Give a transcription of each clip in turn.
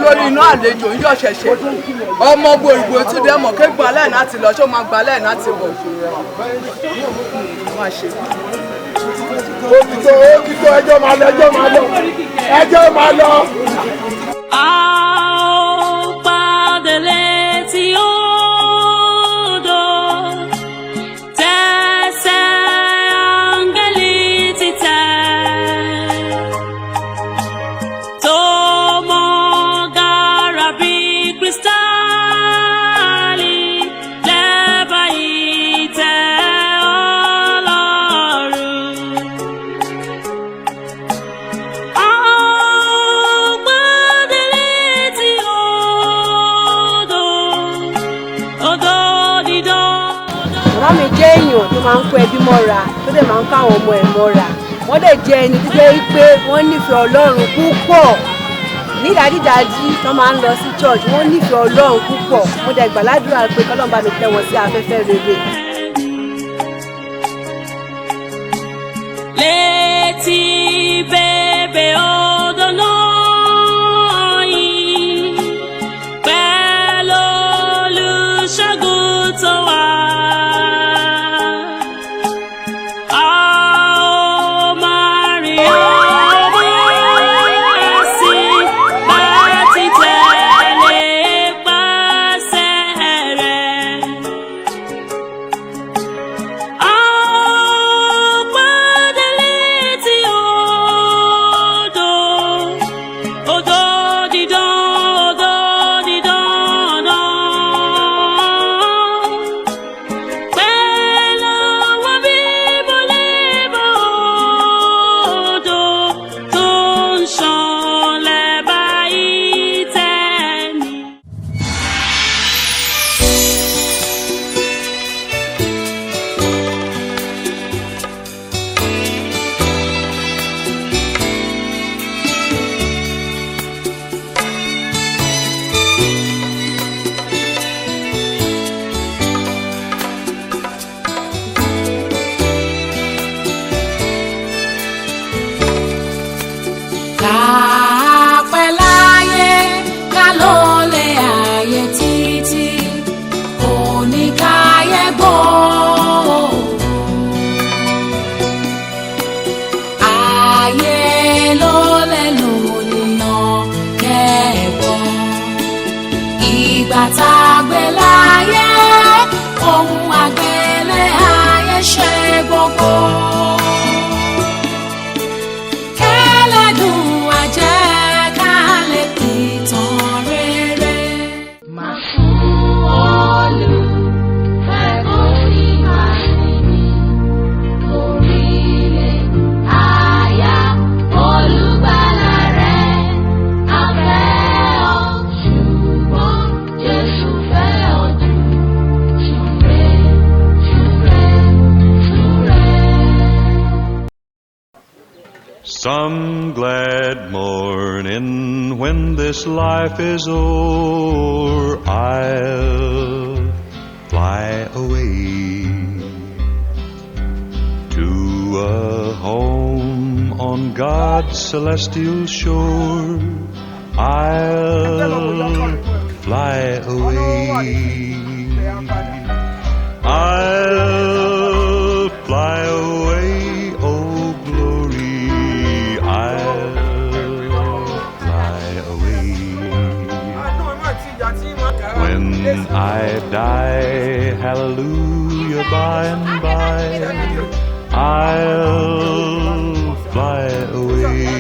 Olórí inú àlejò ń yọ̀ ṣẹ̀ṣẹ̀ ọmọ gbòògbò tún dẹ́ mọ̀ ké gbalẹ̀ náà ti lọ ṣó máa gbalẹ̀ náà ti bọ̀ máa ṣe. Ó ti tó, ó ti tó, ẹjọ́ máa lọ, ẹjọ́ máa lọ, ẹjọ́ máa lọ. A ó pàdé létí odò, tẹsẹ̀ áńgẹ́lì ti tẹ̀, tó mọ́ gàrà bí kírísítálì lẹ́bàá ìtẹ́ Ọlọ́run. A ó pàdé létí odò, odò dídán. Bàbá mi jẹ́ èèyàn tó máa ń kó ẹbí mọ́ra, tó dẹ̀ máa ń kó àwọn ọmọ ẹ̀ mọ́ra. Wọ́n dẹ̀ jẹ́ ẹni tó jẹ́ pé wọ́n nífẹ̀ẹ́ Ọlọ́run púpọ̀. Nídàájídàájí tó máa ń lọ sí church, wọ́n nífẹ̀ẹ́ Ọlọ́run púpọ̀. Mo dẹ̀ gbàládùra pé kọ́lọ́run bá mi tẹ́ wọn sí afẹ́fẹ́ rere. Létí bèbè odò náà yìí, pẹ̀lú olùṣègùn tó wà. A ó máa rìn ọmọ ẹ̀sìn bá ti tẹ̀lé pàṣẹ rẹ̀. A ó pàdé létí odò, odò dídán, odò dídán náà. Pẹ̀lú àwọn bíbọ̀ lébọ̀ odò tó ń ṣàn lẹ́bàá ìtẹ́ ni. Ká pẹ́ láyé, ká ló lè ayé títí, òní káyé gbó. Ayé ló lẹ́nu nìyàn kẹ́ẹ̀bọ̀. Ìgbà tá a gbé láyé, ohun àgbélé ayé ṣe gbogbo. Kẹ́lẹ́dùn àjẹ́ ká lè pìtàn rere. Máa fún olùfẹ́ kó sì máa sinmi orílẹ̀ àyà olùgbàlà rẹ̀. A fẹ́ ọ ṣùgbọ́n Jésù fẹ́ ọ jù. Súré, súré, súré. Some glad morning when this life is o'er, I'll fly away to a home on God's celestial shore. I'll fly away. I'll fly away, oh glory, I'll fly away. When I die, hallelujah, by and by, I'll fly away.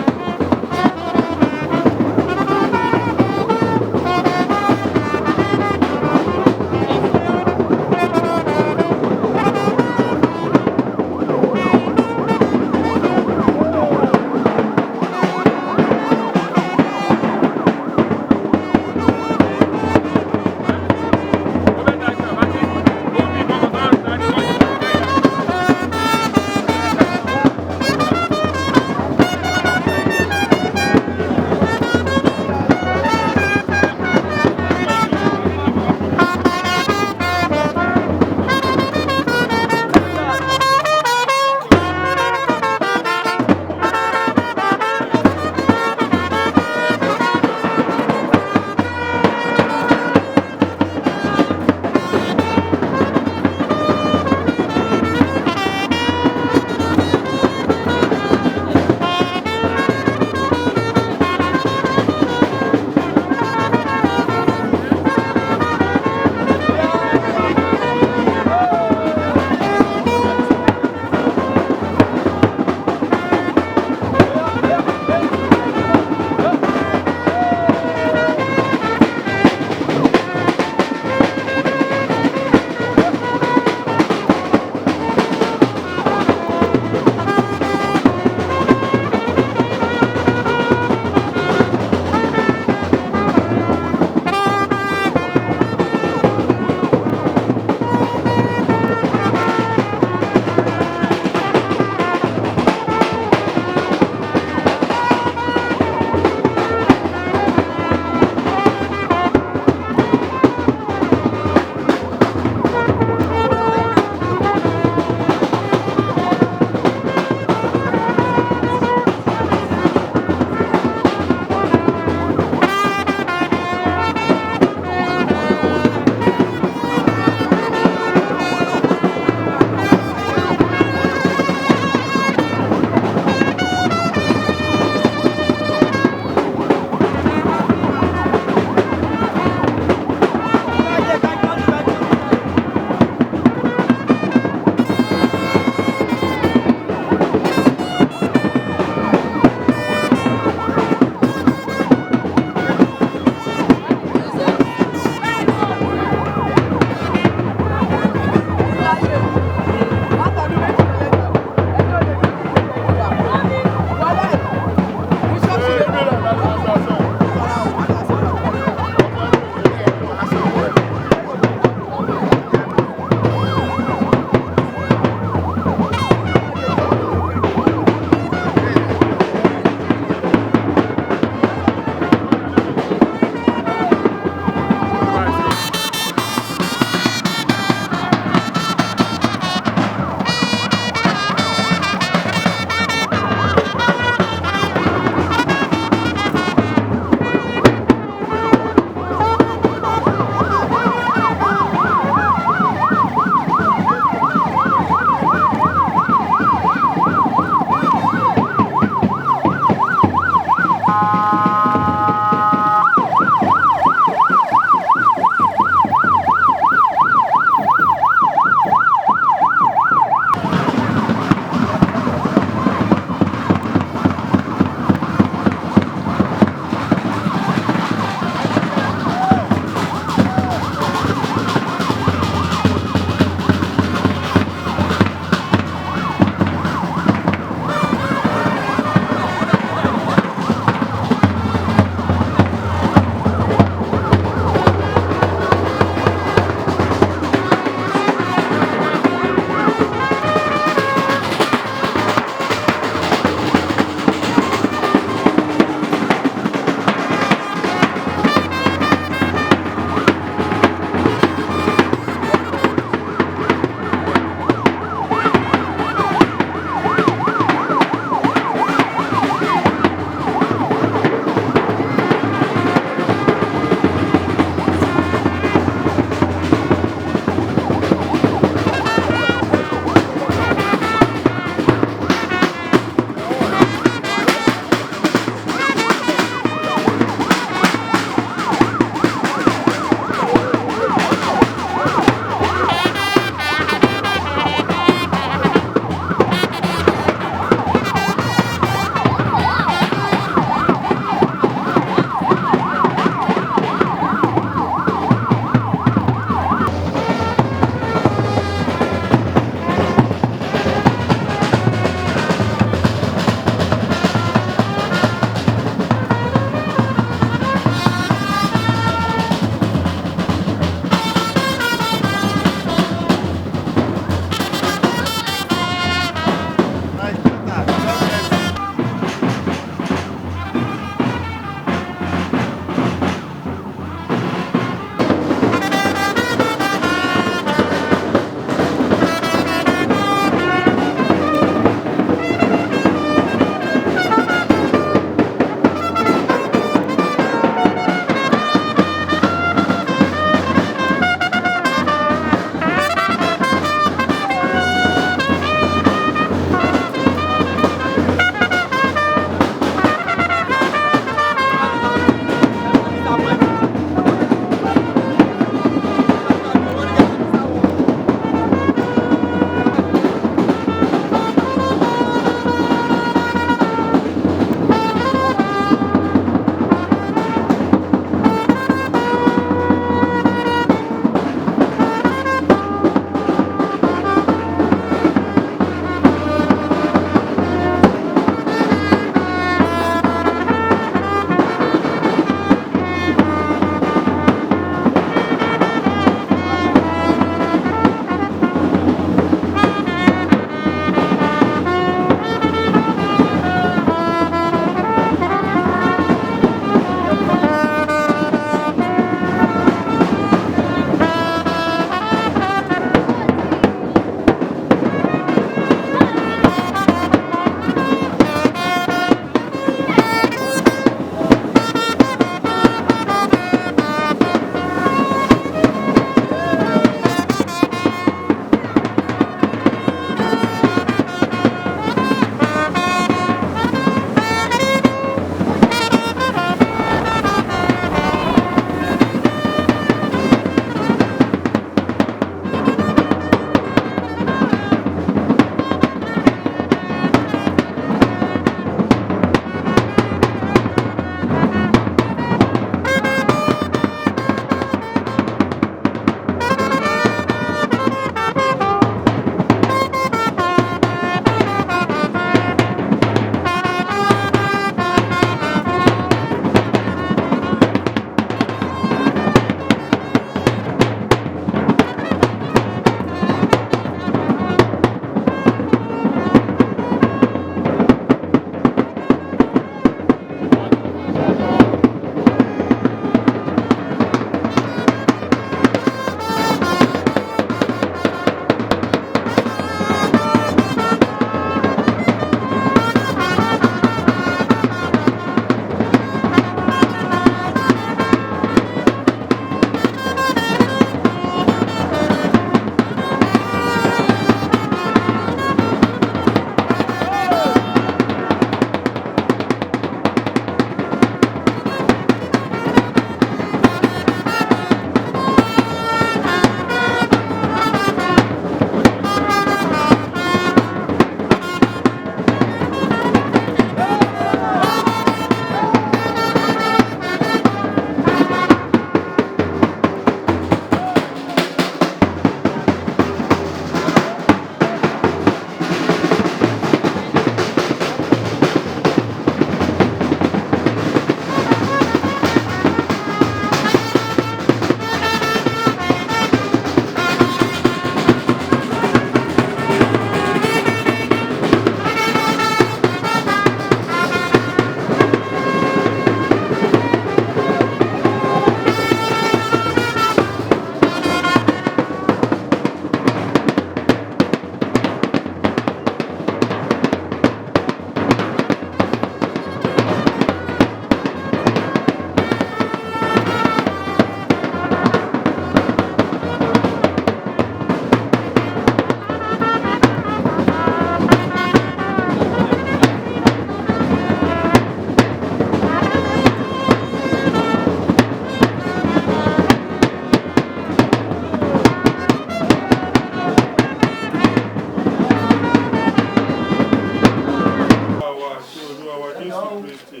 Olúwa wa Jésù Kristi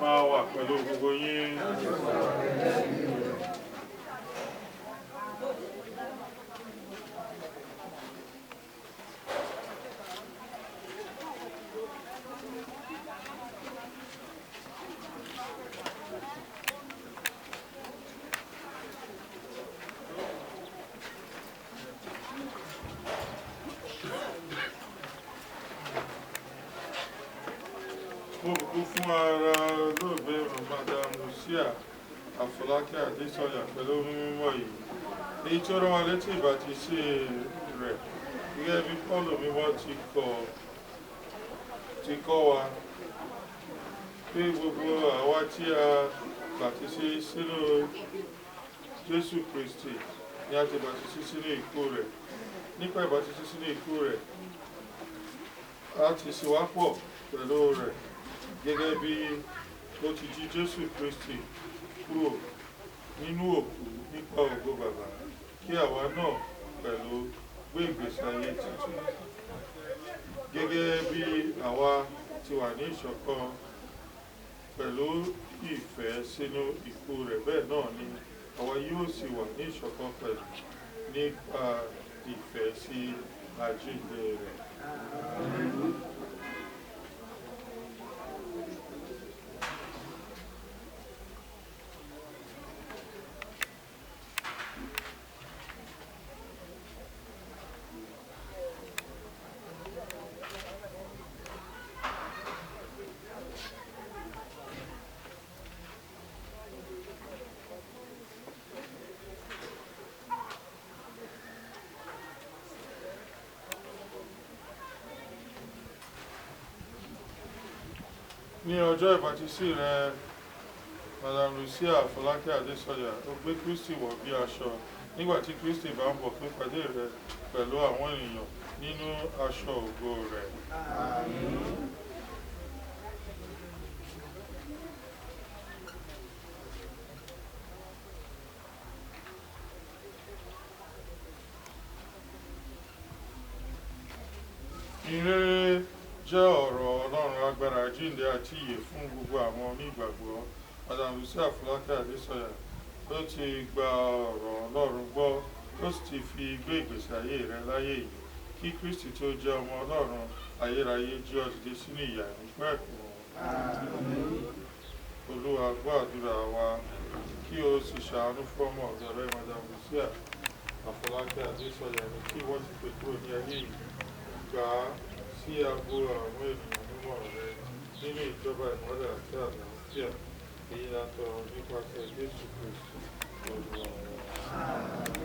máa wà pẹ̀lú gbogbo yín. Mo bùkún fún ara olóògbé Madam Lucia Àfọlákẹ́ Adésọyà pẹ̀lú omi mímọ́ yìí, èyí tí ó rán wa létí ìbátisí rẹ̀ gẹ́gẹ́ bí Pọ́ọ̀lù mímọ́ ti kọ́ wa pé gbogbo àwa tí a bàtísí sínú Jésù Kristi ni a ti bàtísí sínú ikú rẹ̀. Nípa ìbátisí sínú ikú rẹ̀, a ti sì wá pọ̀ pẹ̀lú rẹ̀ gẹ́gẹ́ bí ó ti jí Jésù Kristi kúrò nínú òkú nípa ògo Bàbá, kí àwa náà pẹ̀lú gbé ìgbésí ayé tuntun. Gẹ́gẹ́ bí àwa ti wà ní ìṣọ̀kan pẹ̀lú ìfẹ́ sínú ikú rẹ̀, bẹ́ẹ̀ náà ni àwa yóò sì wà ní ìṣọ̀kan pẹ̀lú nípa ìfẹ́ sí àjíǹde rẹ̀. Ní ọjọ́ ìbátisí rẹ, Madam Lucia Fọlákẹ́ Adésọyà, ó gbé Kristi wọ̀ bí aṣọ. Nígbà tí Kristi bá ń bọ̀, pé pàdé rẹ pẹ̀lú àwọn ènìyàn nínú aṣọ ògo rẹ̀. Ìrere jẹ́ ọ̀rọ̀ Ọlọ́run agbára àjíǹde àti ìyè fún gbogbo àwọn onígbàgbọ́. Madam Lucia Fọlákẹ́ Adésọyà ló ti gba ọ̀rọ̀ Ọlọ́run gbọ́, ó sì ti fi gbé ìgbésí ayé rẹ̀ láyé yìí. Kí Kristi tó jẹ́ ọmọ Ọlọ́run ayérayé jí ọ dìde sínú ìyà ìnípẹ̀kun. Olúwa gbọ́ àdúrà wa, kí o sì ṣàánú fún ọmọ ọ̀dọ̀ rẹ Madam Lucia Àfọlákẹ́ Adésọyà ní kí wọ́n ti pè kúrò ní ayé yìí. Gbà á sí agbo àwọn ènìyàn mímọ́ rẹ nínú ìjọba ìmọ́lẹ̀ àti àlàáfíà, èyí la tọrọ nípasẹ̀ Jésù Kristi Olúwa wa.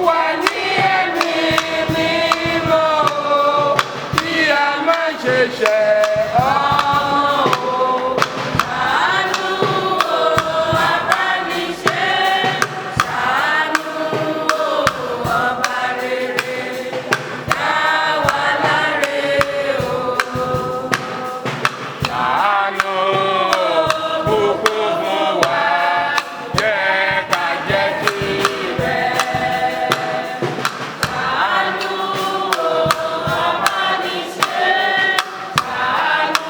Wà ní ẹ̀mí mímọ́ o, kí a má ṣe ṣẹ̀ ọ́ o. Ṣàánú o, abániṣe, ṣàánú o, ọba rere, dá wa láre o. Ṣàánú bùkún fún wa, jẹ́ ká jẹ́ tirẹ̀. Ṣàánú o, abániṣe, ṣàánú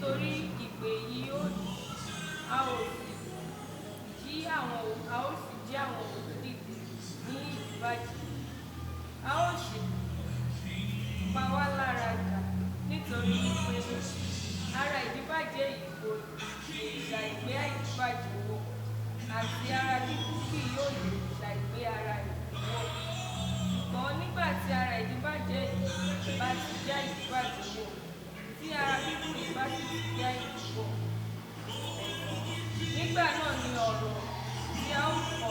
Nítorí ìpè yìí yóò a ó sì jí àwọn a ó sì jí àwọn òkú dìde ní ìdíbàjẹ́, a ó sì pa wá lára dà, nítorí wípé ara ìdíbàjẹ́ yìí kò lè ṣàìgbé àìdíbàjẹ́ wọ̀, àti ara kíkú kì yóò lè ṣàìgbé ara ìkú wọ̀. Ṣùgbọ́n nígbà tí ara ìdíbàjẹ́ yìí bá ti jẹ́ àìdíbàjẹ́ wọ̀, tí ara kíkú yìí bá sì ti jẹ́ àìkú wọ̀, nígbà náà ni ọ̀rọ̀ tí a ó kọ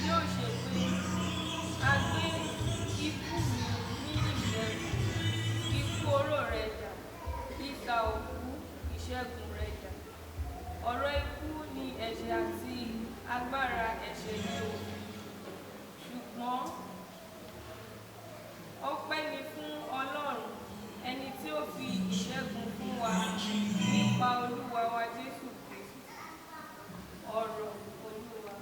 yóò ṣe pé, a gbé ikú mi ní ìṣẹ́gun, ikú oró rẹ̀ dà, idà òkú ìṣẹ́gun rẹ̀ dà? Ọ̀rọ̀ ikú ni ẹ̀ṣẹ̀, àti agbára ẹ̀ṣẹ̀ ní òfin. Ṣùgbọ́n ọpẹ́ ni fún Ọlọ́run, ẹni tí ó fi ìṣẹ́gun fún wa nípa Olúwa wa Jésù Kristi. Ọ̀rọ̀ Olúwa.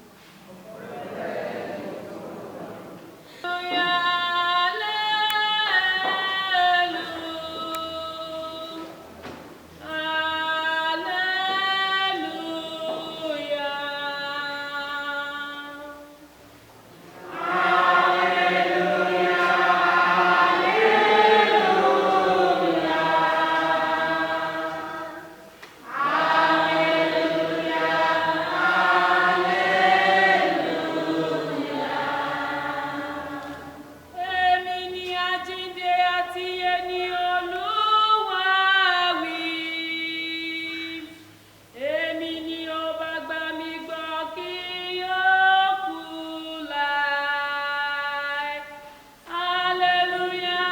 Èmi ni àjíǹde àti ìyè ni Olúwa wí. Èmi ni ó bá gbà mí gbọ́ kí yóò kú láé. Hallelujah,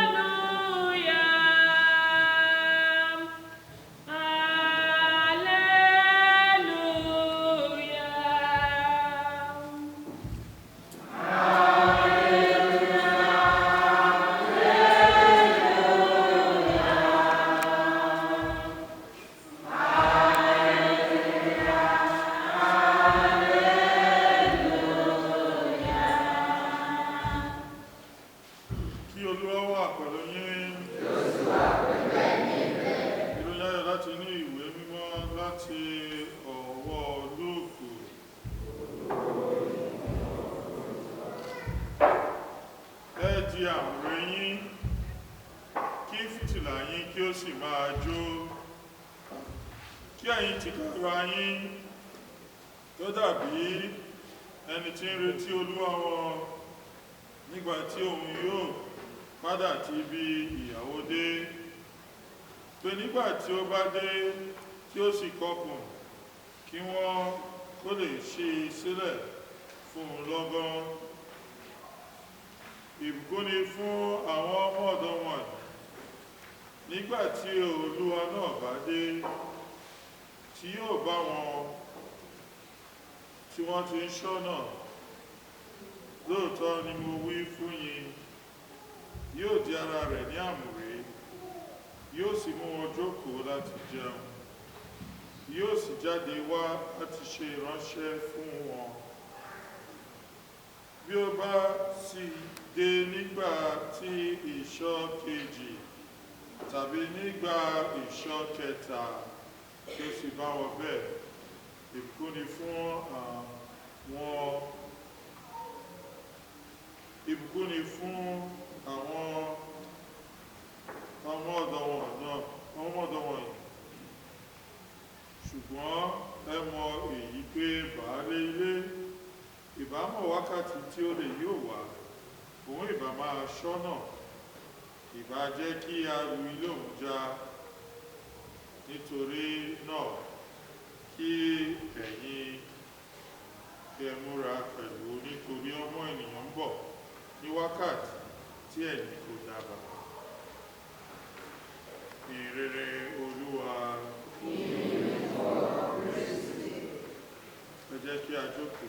hallelujah. Hallelujah. Kí Olúwa wà pẹ̀lú yín. Ìròyìn ayọ̀ láti inú ìwé mímọ́ láti ọwọ́ Lúùkù. Ẹ di àmùrè yín, kí fìtílà yín kí ó sì máa jó. Kí ẹ̀yin tìkára yín tó dàbí ẹni tí ń retí Olúwa wọn nígbà tí òun yóò padà ti ibi ìyàwó dé, pé nígbà tí ó bá dé tí ó sì kọkùn, kí wọ́n kó lè ṣí i sílẹ̀ fún un lọ́gán. Ìbùkún ni fún àwọn ọmọ ọ̀dọ̀ wọn nígbà tí olúwa náà bá dé, tí yóò bá wọn tí wọ́n ti ń ṣọ́nà. Lóòótọ́ ni mo wí fún yín, yóò di ara rẹ̀ ní àmùrè, yóò sì mú wọn jókòó láti jẹun, yóò sì jáde wá láti ṣe ìránṣẹ́ fún wọn. Bí ó bá sì dé nígbà tí ìṣọ́ kejì tàbí nígbà ìṣọ́ kẹta, kí ó sì bá wọn bẹ́ẹ̀, ìbùkún ni fún àwọn ìbùkún ni fún àwọn ọmọ ọ̀dọ̀ wọn náà, ọmọ ọ̀dọ̀ wọ̀nyí. Ṣùgbọ́n ẹ mọ èyí pé baálé ilé ìbá mọ̀ wákàtí tí olè yóò wá, òun ìbá máa ṣọ́nà, ìbá jẹ́ kí a lu ilé òun já. Nítorí náà, kí ẹ̀yin kí ẹ múra pẹ̀lú, nítorí Ọmọ ènìyàn ń bọ̀ ní wákàtí tí ẹ̀yin kò dábàá. Ìrere Olúwa. Ẹ jẹ́ kí a jókòó.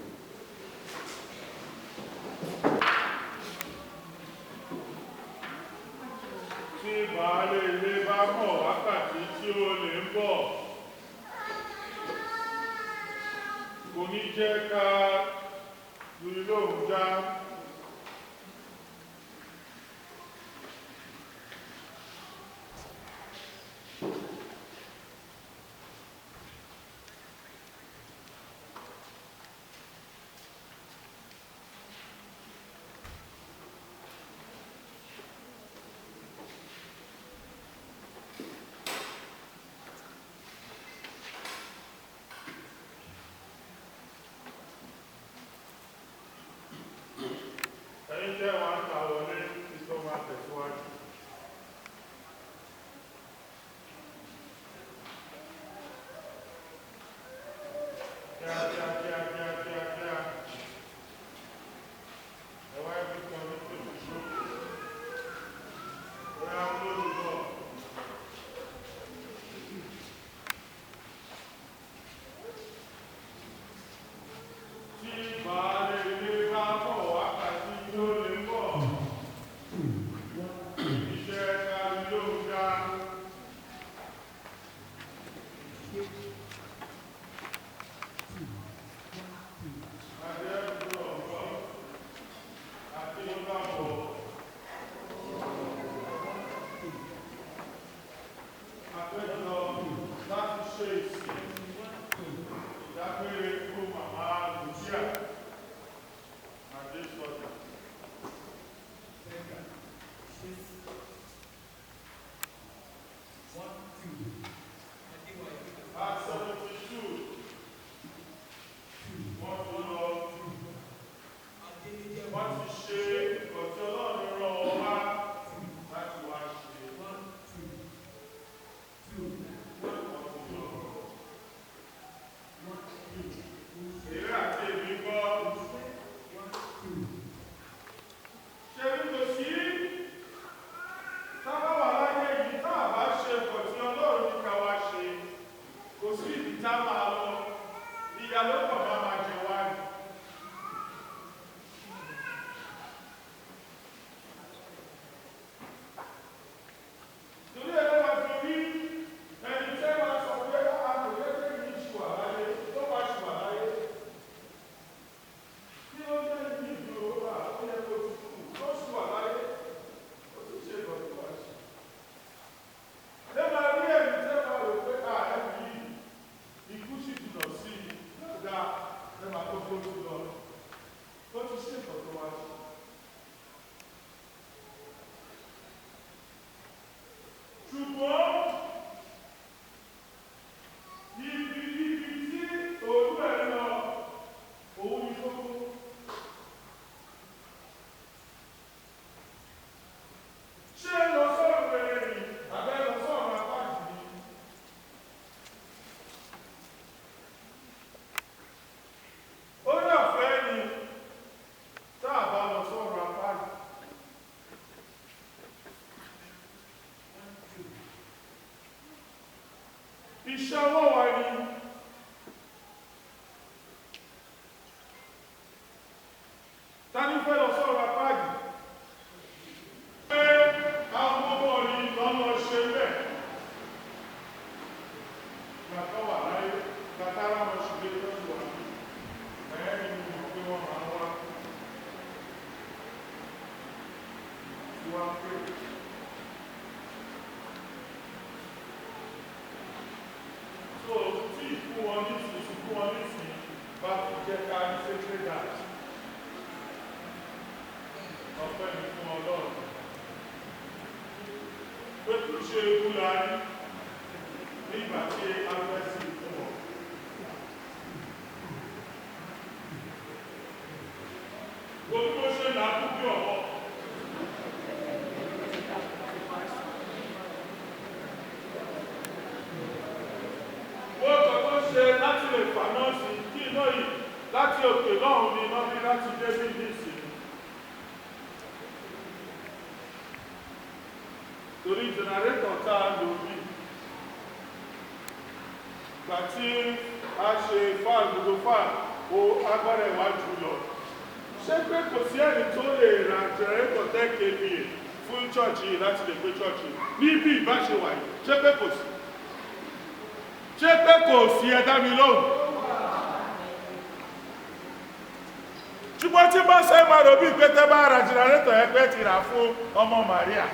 Tí baálé ilé bá mọ̀ wákàtí tí olè ń bọ̀, kò ní jẹ́ ká lu ilé òun já. ẹ wà ń ta wọlé kí tó máa tẹ̀síwájú. Kíá kíá kíá kíá kíá kíá. Ẹ wá ibi kan ní tòṣì ṣókè. Ó yá lórí bọ̀. Tí baálé ilé bá bọ̀ wákàtí tó lè bọ̀. Iṣẹ́ kárí ló ń dá. At 72, wọ́n ti lọ, wọ́n ti ṣe ọ̀tí Ọlọ́run rán wọn wá láti wá ṣe. Wọ́n ti lọ. Èrè àti èmi gbọ́. Ṣé ní kò sí tábà wà láyé yìí tá a bá ṣe ọ̀tí Ọlọ́run ní ká wá ṣe, kò sí ìdí tá a máa lọ, ìyà ló kàn máa máa jẹ wá ni. Torí ẹ̀ ló máa fi rí ẹni tẹ́ máa sọ pé a kò yẹ kí ní ṣì wà láyé, tó máa ṣì wà láyé. Kí ló dé ní ìdúró wà, ó yẹ kó ti kú, tó ṣì wà láyé, ó ti ṣe ìbọn tó wá ṣe. Ẹ máa rí ẹni tẹ́ máa rò pé a ẹni yìí, ikú sì jìnà sí i dáadáa, ẹ máa tó kó ti lọ. Ó ti ṣe ìbọn tó wá ṣe. Ṣùgbọ́n ibi ibi tí òun ẹ̀ lọ, òun ni kókó. Ṣé lọ sọ́run rere ni àbẹ́ lọ sọ́run apáàdì ni? Ó ní ọ̀fẹ́ ni tá a bá lọ sọ́run apáàdì. Iṣẹ́ ọwọ́ wa ni ta ní fẹ́ lọ sọ́run apáàdì? Pé àwọn ọmọ ní lọ́nà ṣe bẹ́ẹ̀. Gbàtọ́ wà láyé, gbàtà láwọn ṣùgbé tó ti wà ní. Ẹ̀yẹ́ ni mo mọ̀ pé wọ́n máa wá. Tí wọ́n pè. So tí ìkú wọn nísìn, ìsìnkú wọn nísìn bá ti jẹ́ ká ní sacred dance. Ọpẹ́ ni fún Ọlọ́run. Pé kìí ṣe ikú la rí nígbà tí a fẹ́ sí ikú wọn. Gbogbo ṣe làákú bí ọ̀pọ̀. Wọ́n kọ̀ tó ṣe láti lè fà náà sí kí iná yìí láti òkè lọ́hùn ni iná bí láti dé bí ní ìsìn. Torí jẹnẹrétọ̀ tá a lò bí. Ìgbà tí a ṣe fáàn gbogbo fáàn, ó agbára ìwájú lọ. Ṣé pé kò sí ẹni tó lè ra jẹnẹrétọ̀ 10 kVA fún chọ́ọ̀chì yìí láti lè gbé chọ́ọ̀chì níbi ìbáṣe wà yìí? Ṣé pé kò sí? Ṣé pé kò sí? Ẹ dá mi lóhùn. Ṣùgbọ́n tí bá ṣe máa rò bí pé tẹ́ bá ra jẹnẹrétọ̀ ẹ pé ti rà fún ọmọ Màríà.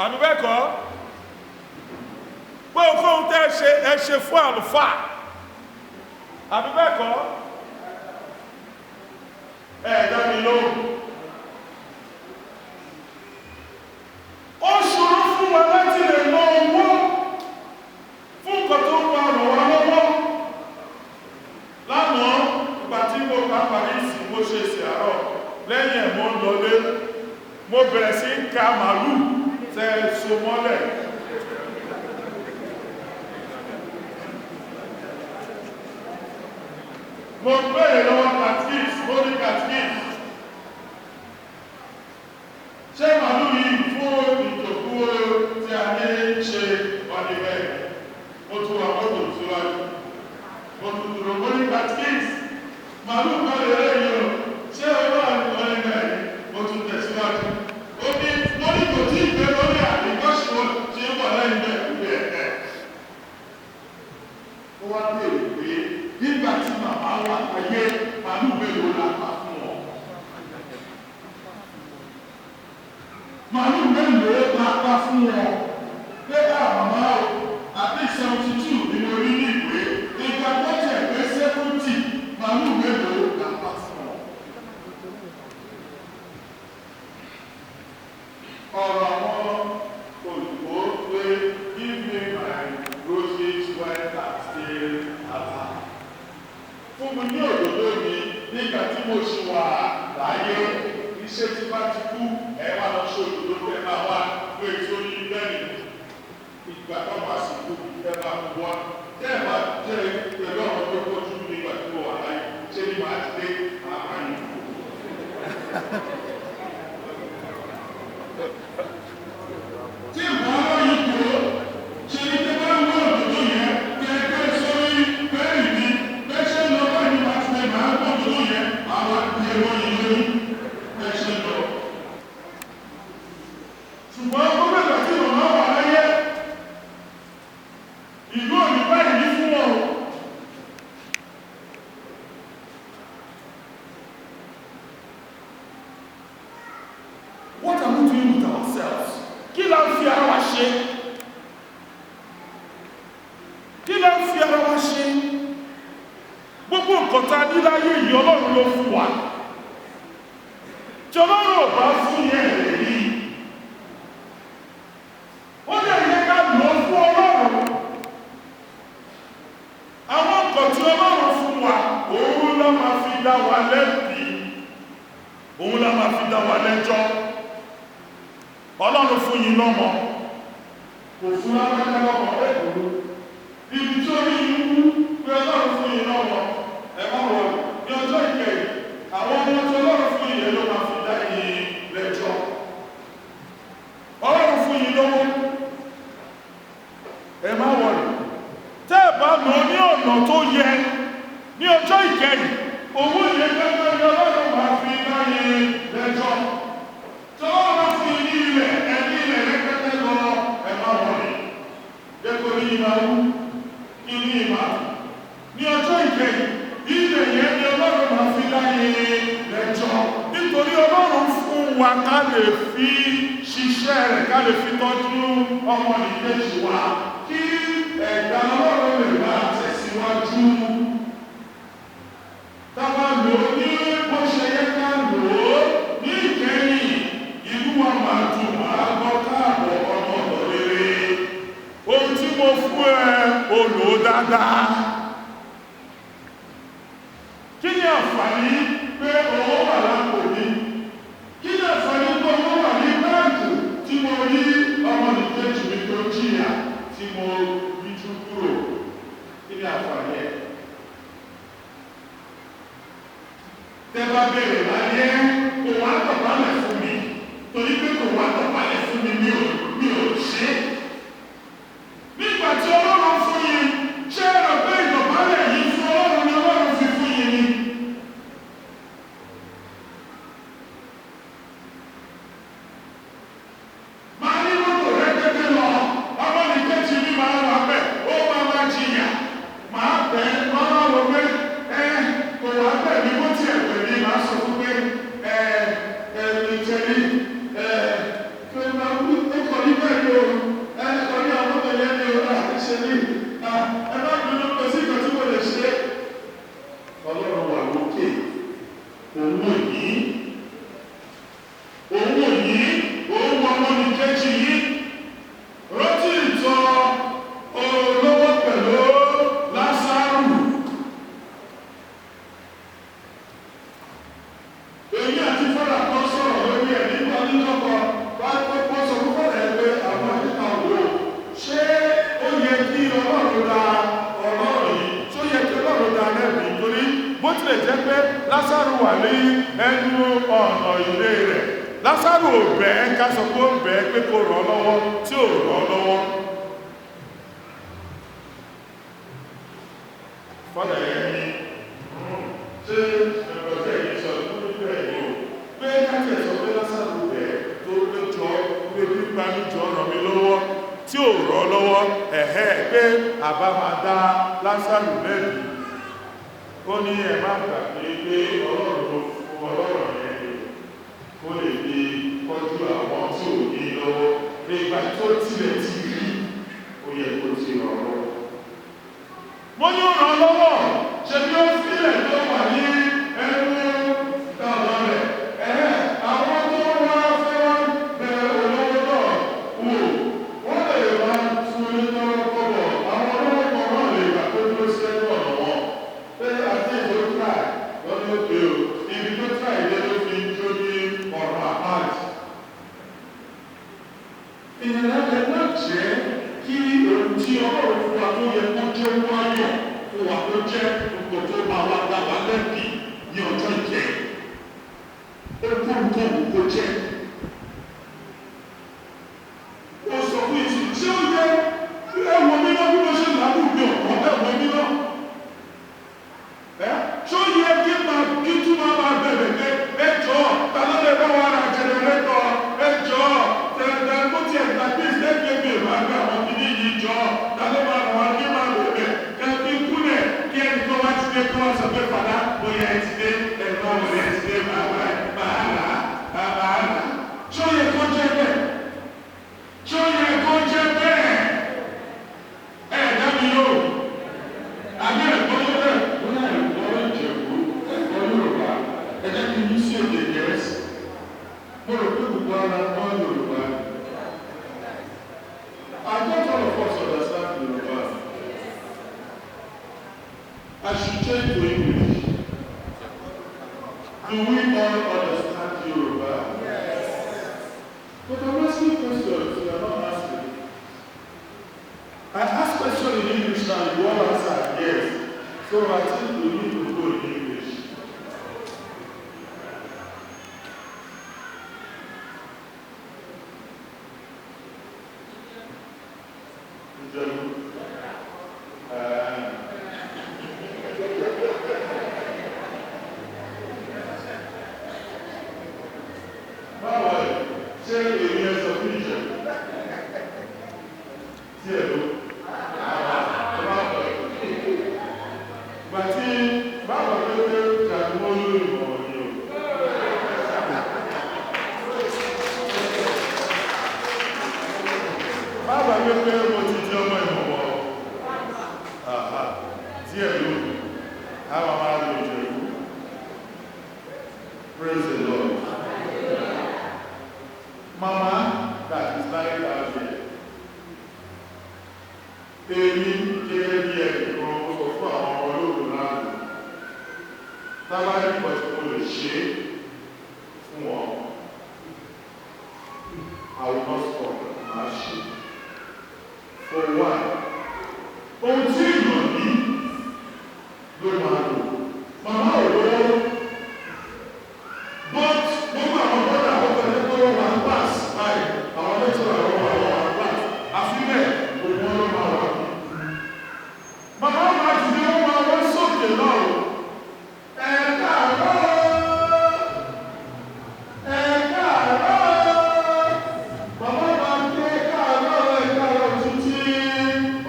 Àbí bẹ́ẹ̀ kọ́? Pé ohunkóhun tẹ́ ṣe ẹ ṣe fún àlùfáà. Àbí bẹ́ẹ̀ kọ́? Ẹ dá mi lóhùn. Ó ṣòro fún wa láti lè ná owó fún nǹkan tó ń pa ràn wá lọ́wọ́. Lánàá, ìgbà tí mo bá parí ìsìn, mo ṣe ìsìn àárọ̀. Mo bẹ̀rẹ̀ sí ń ka màálù tẹ́ so mọ́lẹ̀. Mo bẹ̀rẹ̀ lọ́wọ́ katkis, mo ní katkis. Ṣé màálù yìí fún ìjòkó tí a ní ṣe ọ̀nìbẹ̀? Mo tún wà mọ́tò síwájú. Mo tún dúró, mo ní katkis. Màálù kan lè rẹ̀ yìí o, ṣé owó ọ̀nìbẹ̀? Mo tún tẹ̀síwájú. Ó ní mo ní kò tí ì gbé lórí àríkọ́ṣe tí ń bọ̀ lẹ́yìn bẹ́ẹ̀ pé ẹ̀. Ó wá béèrè pé nígbà tí màmá wà láyé màálù mélòó la pa fún ọ? Màálù mélòó la pa fún ọ? Pé à màmá o, àbí 72 ni mo rí ní ìwé, ìgbà tó tẹ̀ pé 70, màálù mélòó la pa fún ọ? Ọ̀rọ̀ àwọn olùkọ́ pé give me my roses while I'm still alive. Fún mi ní òdòdó mi nígbà tí mo ṣì wà láyé, iṣẹ́ tí bá ti kú, ẹ wá lọ ṣe òdòdó tẹ máa wá pé tí ó ní lẹ́yìn. Ìgbà tó bá sì kú, ẹ máa mú wá. Tẹ́ ẹ bá jẹ́ pẹ̀lú àwọn tó tọ́jú mi nígbà tí mo wà láyé, ṣé ni màá ti dé màá bá yín kú. Tí ìbọn yìí kúrò, ṣe ni tẹ́ bá ń wá òdòdó yẹn, kẹ́kẹ́ sórí bẹ́ẹ̀ ni, bẹ́ẹ̀ ṣe ń lọ báyìí máa ti lè máa ń wá òdòdó yẹn, àwọn ẹ̀rọ yìí lórí bẹ́ẹ̀ ṣe ń lọ. Ṣùgbọ́n gómìnà tí màmá wà láyé, ìlú òní báyìí ní fún wọn o. What are we doing with ourselves? Kí la ń fi ara wa ṣe? Kí la ń fi ara wa ṣe? Gbogbo nǹkan tá a ní láyé yìí Ọlọ́run ló fún wa. Tí Ọlọ́run ò bá fún yẹn lè rí. Ó lè yẹ ká lò ó fún Ọlọ́run. Àwọn nǹkan tí Ọlọ́run fún wa, òun ló máa fi dá wa lẹ́bi. Òun ló máa fi dá wa lẹ́jọ́. Ọlọ́run fún yín lọ́mọ, kò fún lápẹ́lẹ́ lọ́mọ ẹ̀kùnrú. Ibi tí orí yín wú pé Ọlọ́run fún yín lọ́mọ, ẹ má wọ̀ ní ọjọ́ ìkẹyìn, àwọn ọmọ tí Ọlọ́run fún yín ló máa fi dá yín lẹ́jọ́. Ọlọ́run fún yín lọ́wọ́, ẹ má wọ̀ rẹ̀. Tẹ́ ẹ bá lò ní ọ̀nà tó yẹ ní ọjọ́ ìkẹyìn, owó yẹn gbẹ́gbẹ́ ni Ọlọ́run máa fi dá yín lẹ́jọ́. Tọ́lọ́run máa fún yín ní ilẹ̀, ẹni ilẹ̀ rẹpẹtẹ lọ, ẹ má wọlé. Jẹ́ kó ní ìmọ̀ wú, kí ní ìmọ̀. Ní ọjọ́ ìkẹyìn, ilẹ̀ yẹn ni Ọlọ́run máa fi láyé lẹ́jọ́. Nítorí Ọlọ́run fún wa ká lè fi ṣiṣẹ́ rẹ̀, ká lè fi tọ́jú ọmọnìkejì wa, kí ẹ̀dá Ọlọ́run lè máa tẹ̀síwájú. Tá bá lò ó ní bó ṣe yẹ ká lò ó ní ìkẹyìn, ìlú wa máa dùn, máa gbọ́ káàbọ̀ ọmọ ọ̀dọ̀ rere. Ohun tí mo fún ẹ, o lò ó dáadáa. Kí ni àǹfààní pé owó wà lápò mi? Kí ni àǹfààní pé owó wà ní báńkì tí mo rí ọmọnìkejì mi tó jìyà tí mo yíjú kúrò? Kí ni àǹfààní ẹ̀? Tẹ́ bá bèrè láyé, kò wá dọ̀bálẹ̀ fún mi, torí pé kò wá dọ̀bálẹ̀ fún mi, mi ò ṣe é. Nígbà tí Ọlọ́run fún yín, ṣé ẹ rò pé ìdọ̀bálẹ̀ yìí fún Ọlọ́run ni Ọlọ́run fi fún yín ni? Màá ní mọ́tò rẹ́gẹ́dẹ́ lọ, ọmọnìkejì mi máa wà bẹ́ẹ̀, ó máa máa jìyà. Màá bẹ̀ ẹ́, máa wá wọ pé ẹ kò wá bẹ̀ mí, bó tiẹ̀ pè mí, màá sọ fún pé ẹ ẹ ìjẹ̀lí ẹ pé máa wú ó kọ ní bẹ́ẹ̀ ni o, ẹ kọ ní àwọn mọ́tò yẹn ni o, àti ṣe ní ẹ má bínú kò sí nǹkan tí mo lè ṣe. Ọlọ́run wà lókè, òun ò ní òun ò ní òun wọ ọmọnìkejì yìí. Rántí ìtàn olówó pẹ̀lú Lásárù. Èyí àti fọ́nà kan sọ̀rọ̀ lórí ẹ̀ nípa ní Lásárù wà ní ẹnu ọ̀nà ilé rẹ̀. Lásárù ò bẹ́ẹ̀, ká sọ pé ó bẹ́ẹ̀ pé kó ràn lọ́wọ́, tí ò ràn lọ́wọ́. Fọ́nà yẹn ní ṣé ẹ̀rọ tẹ̀ yìí sọ lórí ẹ̀ yìí o, pé káàkiri sọ pé Lásárù bẹ́ẹ̀ tó pé jọ pé pípa mi jọ ràn mí lọ́wọ́, tí ò ràn lọ́wọ́, ẹ̀hẹ́ pé àbá máa dá Lásárù lẹ́bi. Ó ní ẹ má gbàgbé pé Ọlọ́run ló fún ọlọ́rọ̀ yẹn ni kó lè fi kọjú àwọn tí ò ní lọ́wọ́, pé ìgbà tó tilẹ̀ ti rí ó yẹ kó ti ràn lọ́wọ́. Mo ní ó ràn lọ́wọ́, ṣe bí ó sílẹ̀ tó wà ní ẹnu ọ̀nà rẹ̀. Ẹ̀hẹ́ àwọn tó wá fẹ́ wá bẹ olówó náà wò, wọ́n lè máa fún ní tọ́rọ́ kọ́bọ̀, àwọn olówó kan náà lè gbà tó dúró sí ẹnu ọ̀nà wọn. Pé àti ètò tíráì lọ́ní òkè o, ibi tó tíráì dé ló fi jó ní ọ̀rọ̀ àpáàdì. Ìyẹn ẹ má jẹ́ kí ohun tí Ọlọ́run fún wa tó yẹ kó jẹ́ wáyọ̀ fún wa kó jẹ́ nǹkan tó máa wá dá wa lẹ́bi ní ọjọ́ ìkẹyìn. Ohunkóhun tó wù kó jẹ́. Ó sọ fún ìsìn tí ó yẹ ẹ̀wọ̀n mi náà bí mo ṣe làágùn mi ọ̀pọ̀ ẹ̀wọ̀n mi náà. Ṣé ó yẹ kí máa kí tún máa máa bẹ̀rẹ̀ pé ẹ jọ̀ọ́ ta ló lè bá wa ra jẹnẹrétọ̀, ẹ jọ̀ọ́ tẹ̀lé kó tiẹ̀ gba bí ìṣẹ́gbẹ́ mi máa gbé àwọn kìíní yìí jọ, ta ló máa ràn wá kí máa bẹ̀rẹ̀ kí kúnlẹ̀ kí ẹnì kan wá ti dé kí wọ́n sọ pé fàdá bóyá ẹ ti dé ẹ̀rọ wọlé ẹ ti dé máa rà máa rà máa rà. Ṣé ó yẹ kó jẹ́ bẹ́ẹ̀? Ṣé ó yẹ kó jẹ́ bẹ́ẹ̀? Ẹ̀ dá mi yóò. Àbí ẹ̀kọ́ ló bẹ́ẹ̀? Bóyá ẹ̀kọ́ Ìjẹ̀bú, ẹ̀kọ́ Yorùbá, ẹ jẹ́ kí n yí sí èdè Gẹ̀ẹ́sì. Mo rò pé gbogbo ara gbọ́ Yorùbá. I thought all of us understand Yorùbá. I should change to English. Do we all understand Yoruba? Yes. But I'm asking questions you are not asking. I ask question in English now, you all answer yes. So I think we need to go in English. Ìjẹ̀bú. Báwo ẹ̀ ṣé èmi ẹ sọ fún Ìjẹ̀bú? Tí ẹ ló. Gbàtí báwo ló dé jàdúmọ́ lórí ìmọ̀ ni o. Báwo ló pé mo ti di ọmọ ìmọ̀wọ̀? Àhà, díẹ̀ ló kù. Àwọn máa lo Ìjẹ̀bú. Praise the Lord. Mama that is lying down here. Èmi gẹ́gẹ́ bí ẹnìkan mo sọ fún àwọn ọmọ olóògùn lánàá. Tábà ní nǹkan tí mo lè ṣe fún wọn. I will not stop, màá ṣe. For one, ohun tí èèyàn ní ló máa lò. Màmá ò lówó. But gbogbo àwọn bọ́dà àwọn ọ̀gá ẹgbẹ́ wọn wà ń pass báyìí. Àwọn lẹ́tọ̀rọ̀ àwọn wà wọ́n wà ń pass. Àfi bẹ́ẹ̀, gbogbo wọn ló máa wà. Màmá máa dìde wọ́n máa wọ́n sókè lọ́rùn. Ẹ káàárọ̀! Ẹ káàárọ̀! Màmá máa ń ké káàárọ̀ ẹ káàárọ̀ títí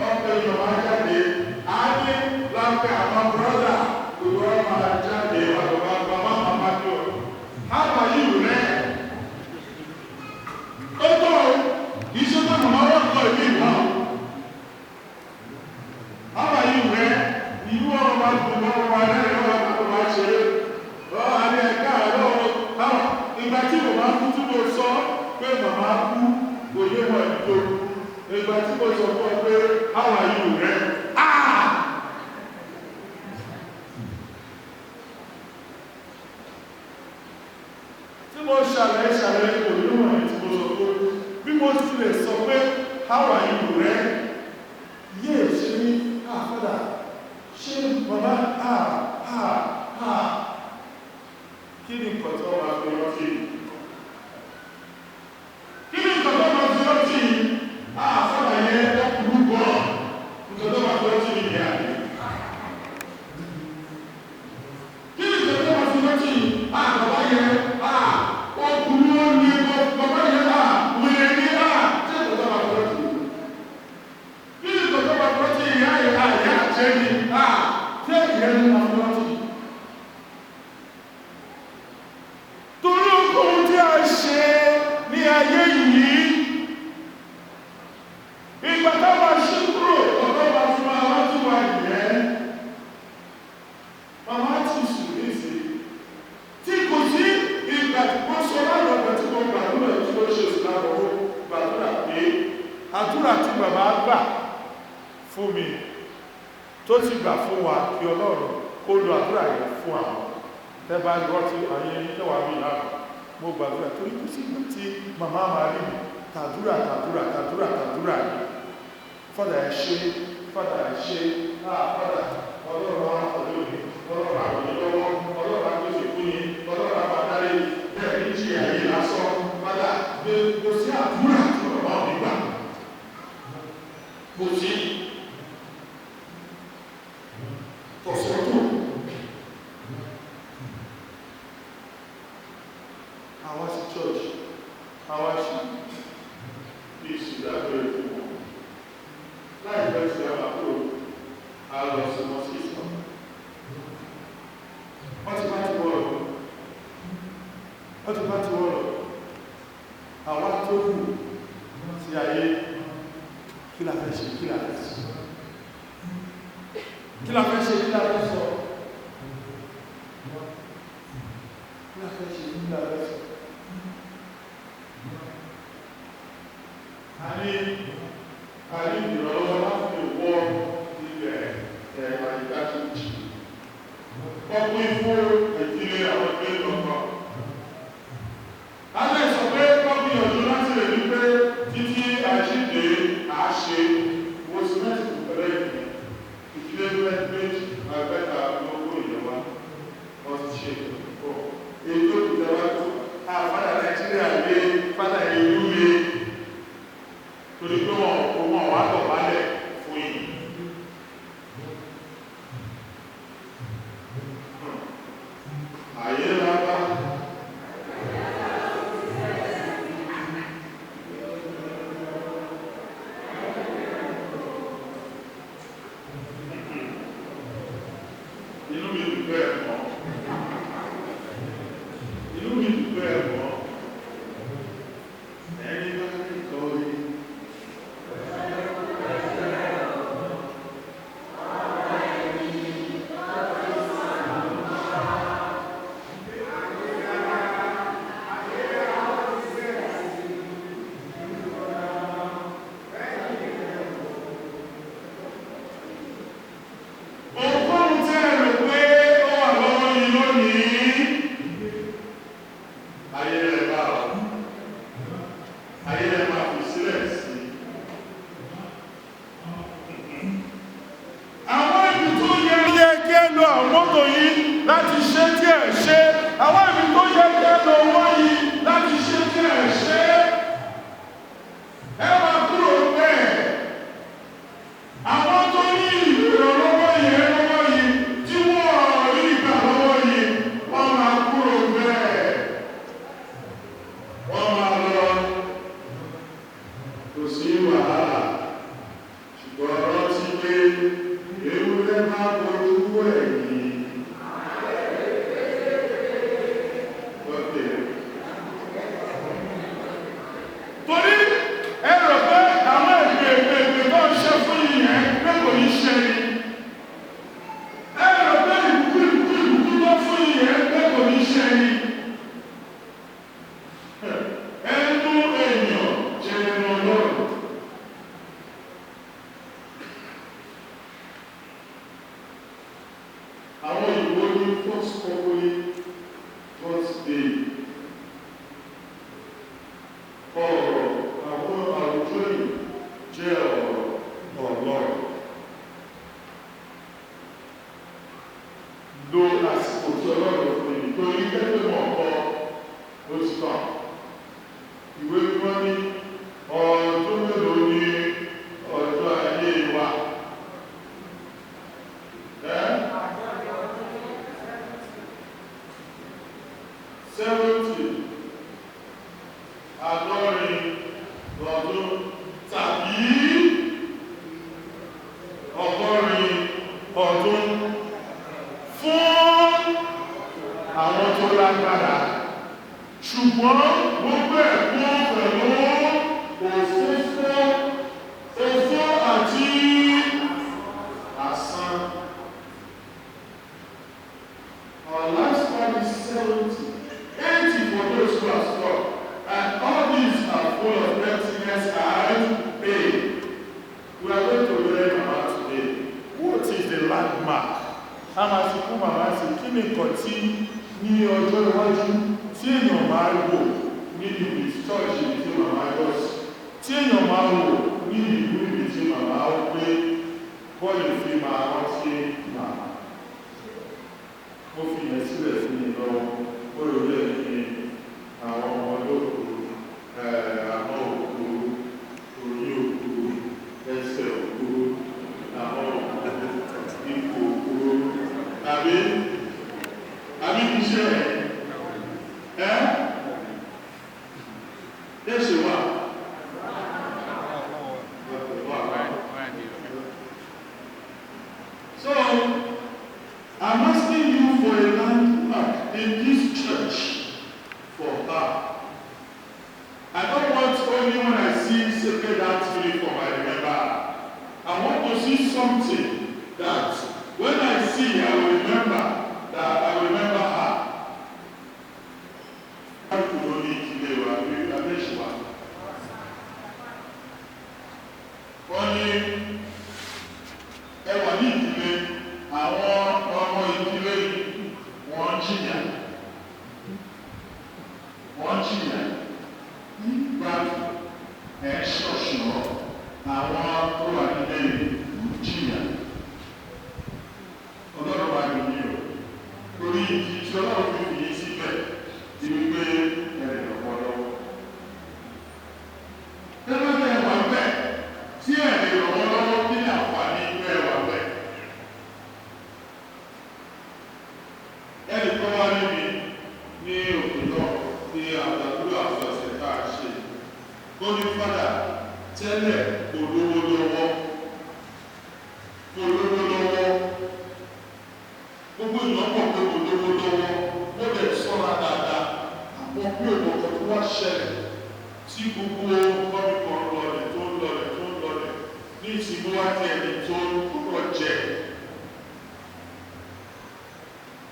ọ̀pẹ̀ èèyàn máa jáde. Á ní lápẹ́ àwọn bùrọ́dà gbogbo wọn máa jáde bàbá màmá màmá tó. How are you rẹ̀? Ó tó o, kì í ṣe pé màmá wọ́n kọ ìlú ìwà o. How are you rẹ̀? Ìlú ọ̀rọ̀ máa dùn lọ́wọ́ wa lẹ́yìn ọ̀rọ̀ máa máa ṣeré. Ọ̀rọ̀ àní ẹ káàárọ̀ o. Báwo ìgbà tí màmá kú tí mo sọ pé màmá kú kò yé wọn ìdó. Ìgbà tí mo sọ fún ọ pé how are you rẹ̀? Ah! Tí mo ṣàlàyé ṣàlàyé kò ní wọ̀nyí tí mo sọ pé bí mo ti lè sọ pé how are you rẹ̀? Yé ṣe ní ah father ṣé màmá ah ah ah. Àdúrà tí bàbá gbà fún mi tó ti gbà fún wa, kí Ọlọ́run kó lo àdúrà yẹn fún àwọn tẹ́bá rántí ayé tẹ́wàá mi lánàá. Mo gbàdúrà torí kò sí ìgbà tí màmá máa rí mi tàdúrà tàdúrà tàdúrà tàdúrà ni. Fọ́dà, ẹ ṣé. Fọ́dà, ẹ ṣé. Ah, fọ́dà, Ọlọ́run á pẹ̀lú mi, Ọlọ́run á ràn yín lọ́wọ́, Ọlọ́run á pèsè fún yín, Ọlọ́run á máa dárí bẹ́ẹ̀ ní ṣe àyè lásán. Fọ́dà, kò sí àdúrà tí màmá mi gbà, kò sí tọ̀sọ̀tò. Àwa sí church, àwa sí bí ìsìndágbére fún wọn. Láìpẹ́ sí àwọn àkúrò, a lọ sí wọn sí ìsọ̀. Wọ́n ti bá ti wọ́ lọ, wọ́n ti bá ti wọ́ lọ. Àwa tó kù sí ayé, kí la fẹ́ ṣe? Kí la fẹ́ ṣe? Kí la fẹ́ ṣe? Kí la fẹ́ sọ? Kí la fẹ́ ṣe? Kí la fẹ́ sọ? A ní ìrànlọ́wọ́ láti lè wọ ilẹ̀ ẹ̀ àyíká tó jì. Wọ́n pín fún ìdílé àwọn ilé lọ́kàn. A lè sọ pé wọ́n gbìyànjú láti lè rí pé títí àjíǹde àáṣe wo símẹ́ǹtì pẹ̀lẹ́ ìgbìyànjú ìdílé méjì àgbẹ̀ta lọ́wọ́ ìyẹ̀wá wọ́n ti ṣe ìtọ́jú èyí tó kù tẹ́wá tó àfádà Nàìjíríà lé fádà ìlú lé torí pé wọn kò wọn wá dọ̀bálẹ̀ fún yìí. Ayé lábá. Inú mi dùn bẹ́ẹ̀ mọ́. Inú mi dùn bẹ́ẹ̀ mọ́. Ẹni bá rí kọ́rí. Ohunkóhun tẹ́ ẹ rò pé ó wà lọ́wọ́ yìí lónìí, ayé rẹ̀ bá ọ, ayé rẹ̀ máa fi sílẹ̀ sí. Àwọn ibi tó yẹ kí ẹ lo àwọn mọ́tò yìí láti ṣe tí ẹ ṣe, àwọn ibi tó yẹ kí ẹ lo owó yìí láti ṣe tí ẹ ṣe, ẹ máa kúrò bẹ́ẹ̀. Àwọn tó ní ìrànlọ́wọ́ yẹn lọ́wọ́ yìí tí wọ́n rí ìgbà lọ́wọ́ yìí, wọ́n máa kúrò bẹ́ẹ̀. Wọ́n máa lọ, kò sí wàhálà. Ṣùgbọ́n rántí pé ewúrẹ́ máa bojú ẹ̀yìn. Okay. Torí ẹ rò pé àwọn èdè èdè èdè tó ń ṣe fún yìí yẹn pé kò ní ṣe ni. Ẹ rò pé ìbùkún ìbùkún ìbùkún tó fún yìí yẹn pé kò ní ṣe ni. Ẹnu èèyàn jẹ ẹnu Ọlọ́run. Àwọn òyìnbó ní first populi God's day. Ọ̀rọ̀ àwọn àwùjọ yìí jẹ́ ọ̀rọ̀ Ọlọ́run. Lo àsìkò tí Ọlọ́run fún yìí torí kẹ́kẹ́ mọ̀ ọ́ ó ti tàn. Ìwé mímọ́ ní ọdún mélòó ní ọjọ́ ayé wa? Ẹ́ 70, 80 ọdún tàbí 80 ọdún fún àwọn tó lágbára, ṣùgbọ́n gbogbo ẹ̀kún pẹ̀lú òfófó, òfó àti asán. Our lifespan is 70, 80 for those who are strong, and all these are full of emptiness and pain. A máa fi kún màmá sí kí ni nǹkan tí ní ọjọ́ iwájú tí èèyàn máa wò ní ibi ṣọ́ọ̀ṣì tí màmá lọ sí, tí èèyàn máa wò ní ìlú ibi tí màmá gbé, bọ́ọ̀lù fi máa rántí màmá. Mo fi yẹn sílẹ̀ sí mi lọ́wọ́, ó lè lè ní àwọn ọmọ lóko, àwọn òkú, orí òkú, ẹsẹ̀ òkú, àwọn òkú, ipò òkú, àbí àbí kìí ṣe ẹ̀ ẹ́ ṣe wà. So, I'm asking you for a landmark in this church for her. I don't want only when I see Sacred Heart uniform I remember. I want to see something that when I see, I will remember that I remember her. Wọ́n ní ẹ wà ní ìdílé, àwọn ọmọ ìdílé wọ́n jìyà. Wọ́n jìyà nígbà ẹ̀ ṣọ̀ṣọ̀ àwọn tó wà nílé jìyà. Ọlọ́run wà nìyí o. Torí ìdí tí Ọlọ́run fi fi yín síbẹ̀ ti wípé ẹ̀rẹ̀ lọ́pọ̀lọpọ̀. Tẹ́lẹ̀ bẹ́ẹ̀ wà bẹ́ẹ̀ tí ẹ̀rẹ̀ ràn lọ́wọ́ kí ní àǹfààní bẹ́ẹ̀ wà bẹ́ẹ̀. Ẹnì kan wá níbi ní òkè náà ní àdàdúrà àfẹsẹ̀ tá a ṣe. Ó ní fádà tẹ́lẹ̀ kò lówó lọ́wọ́. Kò lówó lọ́wọ́. Gbogbo èèyàn mọ̀ pé kò lówó lọ́wọ́. Ó lè sọ́ra dáadáa. Àwọn bí òwò kan tó wá ṣẹlẹ̀ tí gbogbo ọmọ kan lọlẹ̀ tó ń lọlẹ̀ tó ń lọlẹ̀ ní ìsìnkú wá ti ẹni tó rọ̀ jẹ.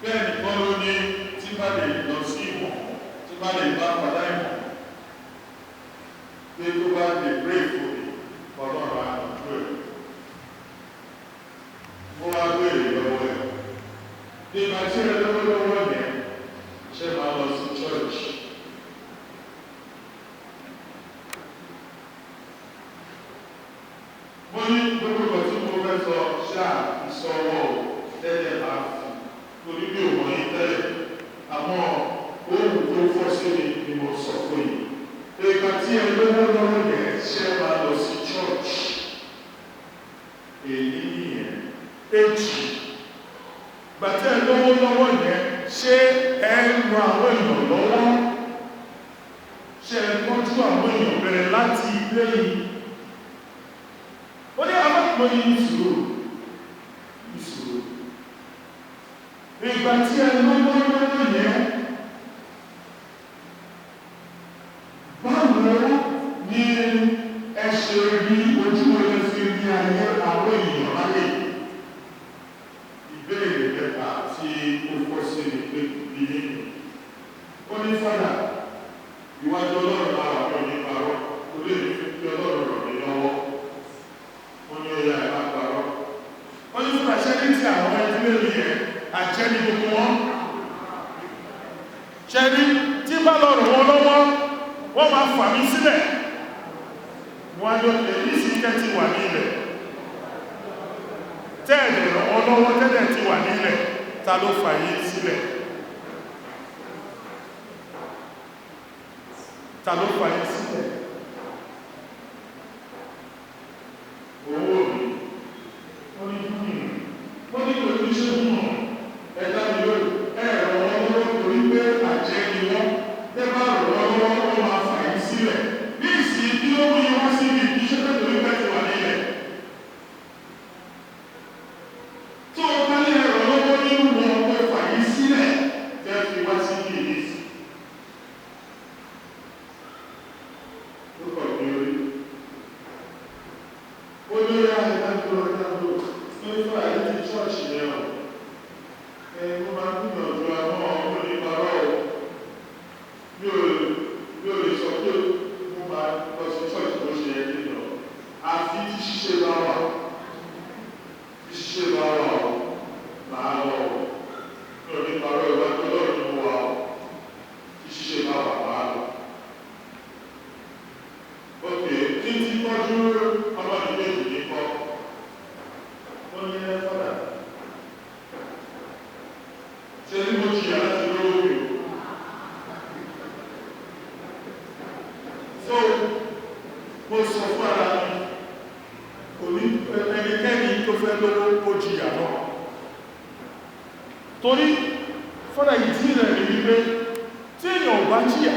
Bẹ́ẹ̀ nìkan ló ní tí bá lè lọ sí ìmọ̀, tí bá lè bá padà ìmọ̀, pé tó bá lè pray for me, Ọlọ́run á yanjú ẹ̀. Mo wá béèrè lọ́wọ́ ẹ̀. Nígbà tí ẹ lọ́wọ́ lọ́wọ́ yẹn, ṣé máa lọ sí church? Mo ní gbogbo ìgbà tí mo fẹ́ sọ ṣáà ìsọwọ́ tẹ́lẹ̀ máa fi torí bí òun yìí tẹ́lẹ̀ àwọn ohun tó fọ́ sí mi ni mo sọ fún yìí. Ìgbà tí ẹ lọ́wọ́ lọ́wọ́ yẹn ṣé máa lọ sí church? Èyí nìyẹn. Èjì. Ìgbà tí ẹ lọ́wọ́ lọ́wọ́ yẹn ṣé ẹ ń ran àwọn èèyàn lọ́wọ́? Ṣé ẹ tọ́jú àwọn èèyàn bẹ̀rẹ̀ láti ilé yìí? Ó ní alákùnrin ní ìṣòro. Ìṣòro. Ìgbà tí ẹ lọ́wọ́ lọ́wọ́ yẹn, báwo ni ẹ ṣe rí ojú orí fi rí ayé àwọn èèyàn láyé? Ìbéèrè mẹ́ta tí ó fọ́ sí ni pé bí nínú. Ó ní fàdà, ìwájú Ọlọ́run máa wà ní oníparọ́, kò lè ní fi Ọlọ́run ràn mí lọ́wọ́. Ó ní ó yá ẹ má parọ́. Ó ní fàdà ṣẹ́ ní ti àwọn ìdílé mi yẹn, àjẹ́ ní gbogbo wọn. Ṣé ní tí bá lọ ràn wọ́n lọ́wọ́, wọ́n máa fà mí sílẹ̀. Wọ́n á yọ èyí sí kẹ́ ti wà ní ilẹ̀. Tẹ́ẹ̀lẹ̀ ràn wọ́n lọ́wọ́ tẹ́lẹ̀ ti wà ní ilẹ̀, ta ló fà yín sílẹ̀? Ta ló fà yín sílẹ̀? Owó mi, ó ní wọ́n ní kò ní ṣe mú ẹ̀dá mi lórí ẹ̀rọ wọn lọ́wọ́ torí pé àjẹ́ ni wọ́n tẹ́ bá rọ̀ wọ́n lọ́wọ́ wọ́n máa fà yín sílẹ̀. Ní ìsìn kí ló mú yín wá síbi kì í ṣe pé torí pé ti wà nílẹ̀. Tó o bá lè rọ̀ lọ́wọ́ nínú wọn pé fà yín sílẹ̀ tẹ́ fi wá síbi ìdí. Ó kọ̀ ní orí. Ó ní ó yá ìdájọ́ ìdájọ́ ní fún àyè ti ṣọ́ọ̀ṣì yẹn o. Ẹ mo máa ń gbìyànjú àwọn ọmọ oníparọ́ o. Mi ò lè sọ pé mo máa lọ sí ṣọ́ọ̀ṣì bó ṣe yẹ kí n lọ. Àfi tí ṣíṣe bá wà. Tí ṣíṣe bá wà o, màá lọ. Ní ti tọ́jú ọmọ ìkejì ní kọ́. Wọ́n ní ẹ fọ́dà. Ṣé ní mo jìyà láti lówó mi o? So, mo sọ fún ara mi, kò ní ẹnikẹ́ni tó fẹ́ lówó kó jìyà náà. Torí fọ́nà ìdí rẹ̀ rí wípé tí èèyàn ò bá jìyà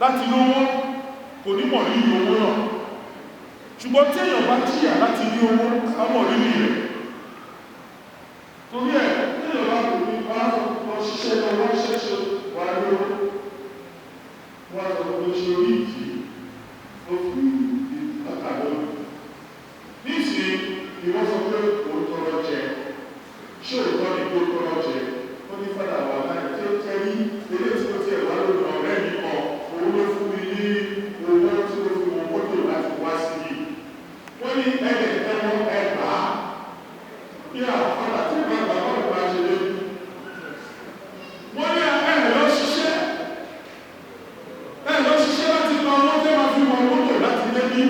láti lówó kò ní mọ̀ rírì owó náà. Ṣùgbọ́n tí èèyàn bá jìyà láti rí owó, á mọ̀ rírì rẹ̀. Torí ẹ̀, tí èèyàn bá kò ní bá lọ ṣiṣẹ́ lọ wá ṣẹ́ṣe wà lówó. Wọ́n sọ pé ṣe orí ìdí ó fi ìtàkà lónìí. Nísìnyí, ìwọ́n sọ pé òun tọrọ jẹ. Ṣé òótọ́ ni kó tọrọ jẹ? Ó ní fàdà wà láì tí ó tẹ́ ní ilé tí ó tiẹ̀ wá lónìí ọ̀rẹ́ mi kan, òun ló fún mi ní owó tí ó fi wọ mọ́tò láti wá síbí. Wọ́n ní ẹ̀ẹ́dẹ̀ ẹ̀wọ̀n ẹgbàá. Bí àfàdà tí bàbá bá bá ṣe lé. Wọ́n ní ẹ̀ lọ ṣiṣẹ́. Ẹ lọ ṣiṣẹ́ láti lọ ọwọ́ tẹ́ máa fi wọ mọ́tò láti débí.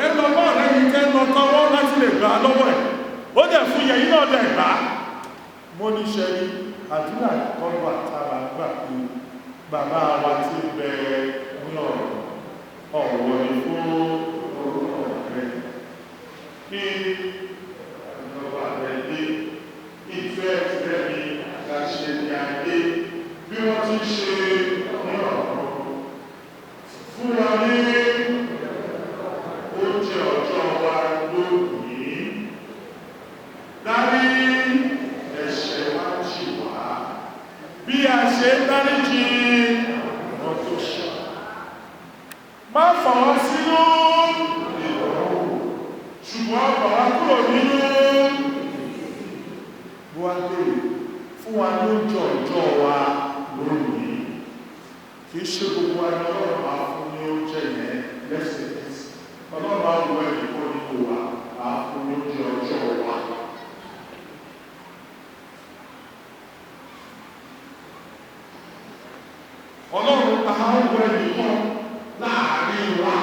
Ẹ lọ bá ọ̀rẹ́ yìí tẹ́ lọ tọwọ́ láti lè gbà á lọ́wọ́ ẹ̀. Ó dẹ̀ fún yẹ̀yìn náà dẹ̀ gbà á. Mo ní ṣe ní àdúrà tọ́lọ́ àtàrà gbà pé bàbá wa ti bẹ ní ọ̀rọ̀ ọ̀wọ̀ ni fún orúkọ rẹ̀. Kí ìjọba rẹ̀ dé, ìfẹ́ tirẹ̀ ni ká ṣe ní ayé bí wọ́n ti ṣe ní ọ̀run. Fún wa ní oúnjẹ ọjọ́ wa lónìí. Dárí ẹ̀ṣẹ̀ wa jì wá. Bí a ṣe ń dáríjì àwọn tó ṣẹ̀. Má fà wá sínú ìdánwò, ṣùgbọ́n fà wá kúrò nínú wá lè fún wa ní oúnjẹ ọjọ́ wa lónìí. Kìí ṣe gbogbo wa ni Ọlọ́run máa fún ní oúnjẹ yẹn lẹ́sẹ̀kẹsẹ̀. Ọlọ́run á wo ẹnì kan nínú wa, á fún ní oúnjẹ ọjọ́ wa. Ọlọ́run á wo ẹnì kan láàrin wa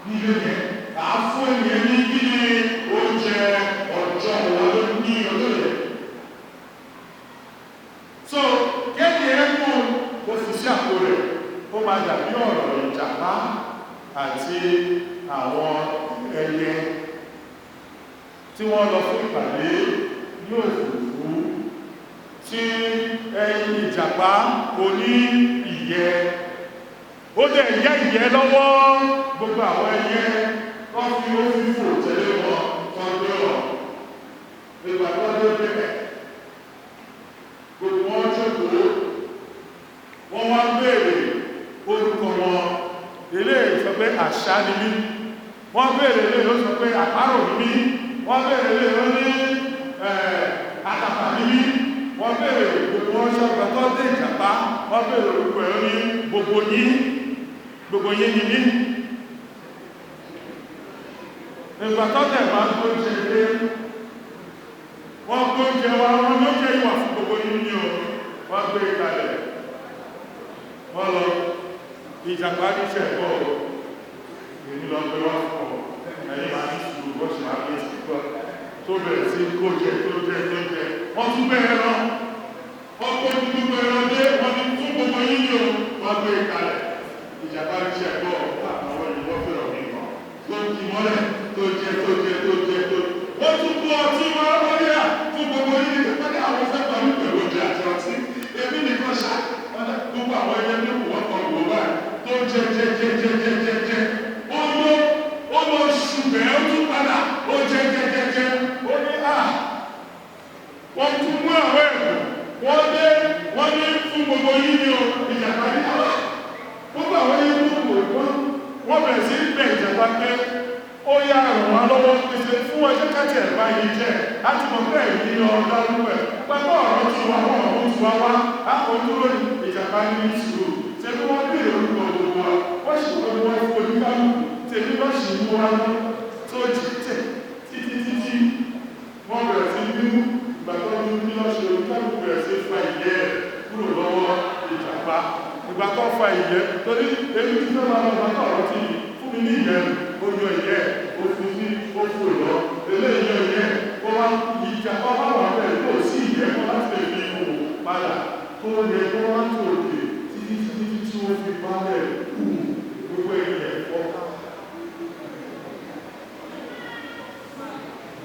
nílé yẹn, á fún ènìyàn ní kí ni oúnjẹ ọjọ́ wa ní ọjọ́ yẹn. So, kéde ẹkùn kò fi sí àpò rẹ̀, ó máa dàbí ọ̀rọ̀ ìjàpá àti àwọn ẹyẹ tí wọ́n lọ fún ìpàdé ní òfurufú tí ẹyin ìjàpá kò ní ìyẹ́. Ó dẹ̀ yẹ́ ìyẹ́ lọ́wọ́ gbogbo àwọn ẹyẹ tó fi ó fífò tẹ̀lé wọn tó ń gbé wọn. Ìgbà tó dé bẹ̀rẹ̀, gbogbo wọn jókòó, wọ́n wá ń béèrè orúkọ wọn. Ilé sọ pé àṣà ni mí. Wọ́n béèrè ilé ló sọ pé àparò ni mí. Wọ́n béèrè ilé ló ní àtàpà ni mí. Wọ́n béèrè gbogbo wọn ṣọ́gbà tó dé ìjàpá. Wọ́n béèrè orúkọ ẹ̀ ní gbogbo yín. Gbogbo yín ni mí. Ìgbà tó tẹ̀ máa ń tó ṣe dé, wọ́n gbé oúnjẹ wa, wọ́n ló jẹ́ ìwà fún gbogbo yín ní o. Wọ́n gbé kalẹ̀. Wọ́n lọ ìjàpá níṣẹ́ pọ̀ èyí lọ pé wọ́n fún ọ ẹ̀yìn máa ní sùúrù bó ṣe máa gbé sí tó bẹ̀rẹ̀ sí kó jẹ tó jẹ tó jẹ wọ́n tún gbé ẹran wọ́n kó gbogbo ẹran dé wọ́n ní fún gbogbo yín ní o. Wọ́n gbé kalẹ̀. Ìjàpá níṣẹ́ pọ̀ àwọn ìwọ́ fẹ́ràn mi kan tó kì mọ́lẹ̀ tó jẹ tó jẹ tó jẹ tó wọ́n tún kó ọtí wọn wọ́n ní à fún gbogbo yín ní pẹ́pẹ́ ní àwọn fẹ́ pẹ̀lú pẹ̀lú oúnjẹ àti ọtí èmi nìkan ṣá gbogbo àwọn ẹyẹ ní kò wọ́n kàn wò báyìí tó jẹ jẹ jẹ jẹ jẹ jẹ jẹ ó lọ ó lọ ṣùgbẹ́ ó tún padà ó jẹ jẹ jẹ jẹ ó ní à wọ́n tún mú àwọn ẹ̀kọ́ wọ́n dé wọ́n ní fún gbogbo yín ní o. Ìjàpá ní àwọn gbogbo àwọn ẹyẹ ní kò wọ́n wọ́n bẹ̀rẹ̀ sí bẹ̀ ìjàpá pé ó yá ràn wá lọ́wọ́ pèsè fún ọjọ́ káàtì ẹ̀bá yìí jẹ́ láti mọ̀ pé ẹ̀yìn ní ọ̀dá lúwẹ̀ pẹ̀lú ọ̀rọ̀ tí wà wọ́n ọ̀rọ̀ tí wá wá ápò dúró ní ìjàpá ní ìṣòro tẹ̀bí wọ́n bèèrè orúkọ gbogbo wa wọ́n sì kọ́ ní wọ́n fún oníkálukú tẹ̀bí wọ́n sì mú wa lọ tó jí tẹ̀ títí títí wọ́n bẹ̀rẹ̀ sí bínú ìgbà tó ní bí wọ́n ṣe oníkálukú bẹ̀rẹ̀ sí fa ìyẹ́ kúrò lọ́wọ́ ìjàpá. Ìgbà tó fa ìyẹ́ torí èmi ti fẹ́ máa lọ bàtà ọ̀rọ̀ tí fún mi ní ìyẹ́ ó yọ ìyẹ́ ó fi sí ó fò lọ. Eléyìí yọ ìyẹ́ ó wá ìjà ọba wà bẹ́ẹ̀ kó sí ìyẹ́ kó láti lè fi fò padà tó yẹ kó wá tó òkè títí títí tí ó fi balẹ̀ kú gbogbo ẹ̀yìn ẹ̀fọ́.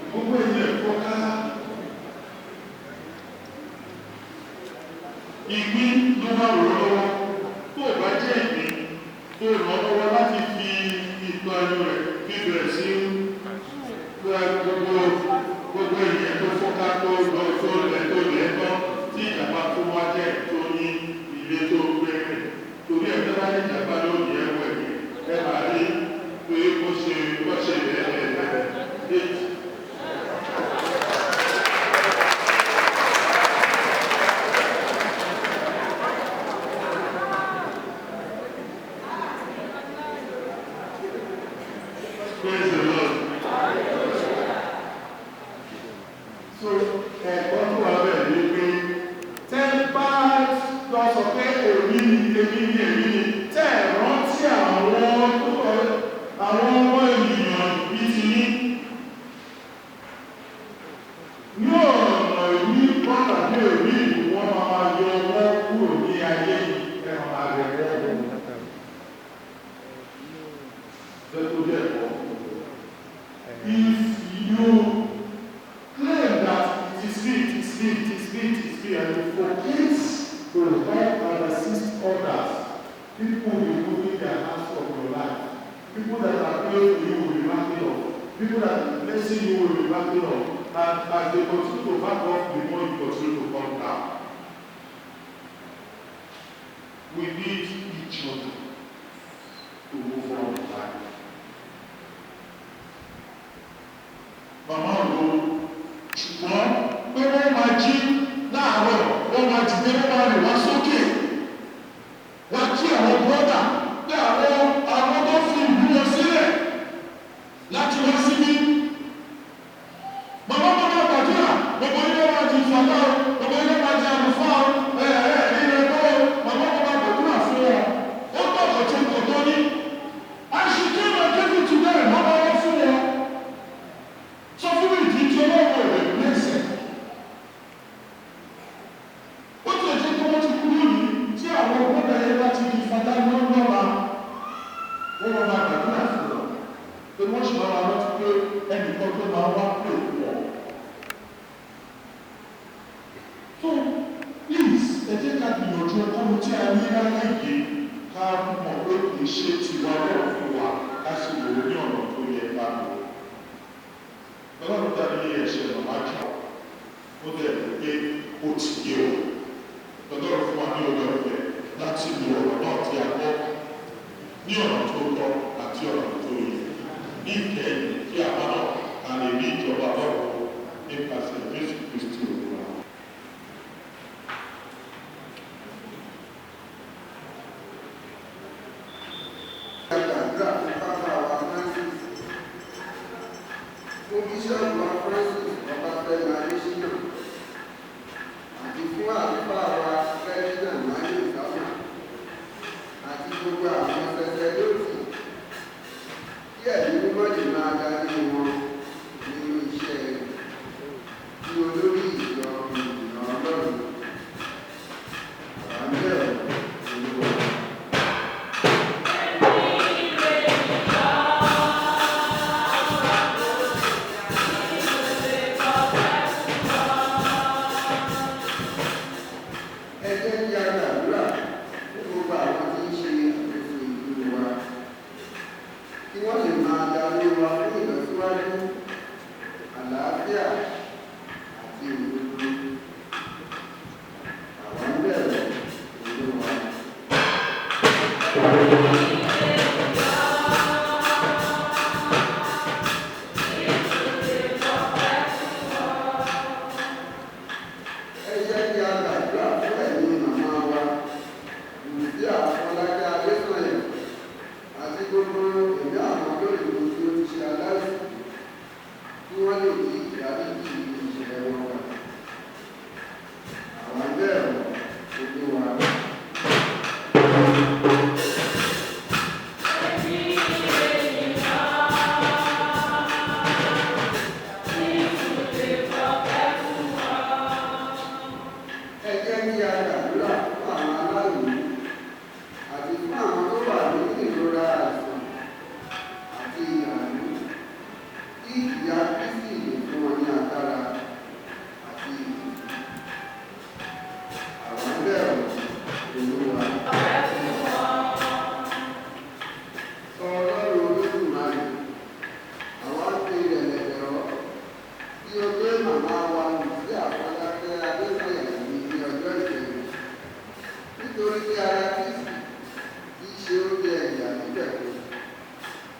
Gbogbo ẹ̀yìn ẹ̀fọ́ ká. Ìgbín ló bá rò lọ́wọ́ tó bá jẹ́ ìgbín tó ràn lọ́wọ́ láti fi ìtọ́ ẹnu rẹ̀ fi bẹ̀rẹ̀ sí gbogbo gbogbo ìyẹn tó fọ́ká tó lọ tó lẹ̀ tó lẹ̀ tán tí ìjàmbá tó wá jẹ́ tó ní ilé tó gbé rìn torí ẹ̀ tó bá ní ìjàmbá lónìí ẹ̀wọ̀ ẹ̀yìn ẹ̀ máa rí pé bó ṣe bó ṣe lẹ̀ lẹ̀ lẹ̀. Praise the Lord. So, ẹ̀kọ́ tó wà bẹ́ẹ̀ ni pé tẹ́ bá lọ sọ pé èmi ni èmi ni èmi ni tẹ́ ẹ̀ rántí àwọn àwọn ọmọ ènìyàn bí ti ní. Ní ọ̀nà ìní kan tàbí èmi ìlú wọn máa máa yọ wọ́n kúrò ní ayé yìí ẹ̀ máa rẹ̀ wọ́n. Jẹ́ tó jẹ́ ẹ̀kọ́. If you claim that it is me, it is me, it is me, it is me, and you forget to help and assist others, people will be moving their hands from your life. People that are praying for you will be backing off. People that are blessing you will be backing off. And as they continue to back off, the more you continue to come down. We need each other to move on in life. Màmá ò ṣùgbọ́n pé wọ́n máa jí láàárọ̀ wọ́n máa dìde wọ́n máa rìn wá sókè wá kí àwọn bọ́dà pé àwọn àwọn tó fi ìlú wọn sílẹ̀ láti wá síbí. Màmá máa máa gbàdúrà gbogbo ilé máa di ìfàlà o gbogbo ilé máa di àlùfáà o ẹ ẹ ilé ẹ̀kọ́ o màmá máa máa gbàdúrà fún wọn. Ó tọ̀kọ̀ tí kò tó ní. Àṣìkè máa débìí tù bẹ́ẹ̀ mọ́ máa wọ́n fún wọn. Sọ fún mi ìdí tí ọlọ́run rẹ̀ lẹ́sẹ̀. Ó ti ẹ̀jẹ̀ pé wọ́n ti kú lónìí tí àwọn ọgbọ́dọ̀ yẹn bá ti di fata lọ́la. Wọ́n máa máa gbàdúrà fún wọn. Pé wọ́n sì máa rántí pé ẹnìkan tó máa wá pè fún wọn. So please ẹ jẹ́ ká gbìyànjú ọkọ́nu tí a ní láyé yìí ká mọ̀ pé kì í ṣe tiwa lọ́wọ́ fún wa ká sì lò ó ní ọ̀nà tó yẹ ká lò ó. Ọlọ́run dàbí ẹ̀ṣẹ̀ màmá jù ó dẹ̀ pé ó ti yé o. Ọlọ́run fún wa ní oore ọ̀fẹ́ láti lo ọ̀rọ̀ náà tí a gbọ́ ní ọ̀nà tó tọ́ àti ọ̀nà tó yẹ. Ní ìkẹyìn kí àwa náà ká lè rí ìjọba Ọlọ́run nípasẹ̀ Jésù Kristi Olúwa. Gbàdúrà fún bàbá wa Francis, fún bíṣọ̀bù wa Francis Ọbáfẹ́mi Adésínà àti fún àlùfáà wa Ferdinand Mayo Sámà àti gbogbo àwọn sẹsẹdótì kí ẹ̀mí mímọ́ lè máa darí wọn nínú iṣẹ́ rẹ̀ tí olórí ìjọ ìrìnà Ọlọ́run. Àwa ń bẹ̀rẹ̀ Olúwa. Ẹ jẹ́ kí a gbàdúrà fún gbogbo àwọn tí ń ṣe àkóso ìlú wa kí wọ́n lè máa darí wa fún ìlọsíwájú, àlàáfíà àti òdodo. Àwa ń bẹ̀rẹ̀ Olúwa. Ẹ jẹ́ kí a gbàdúrà fún ẹ̀mí màmá wa, Lùsíà Fọlákẹ́ Adésànyà, àti gbogbo ẹ̀mí àwọn olóyìnbó tí ó ti ṣe aláìsàn, kí wọ́n lè ní ìdáríjì ìṣẹ̀lẹ̀ wọn gbà.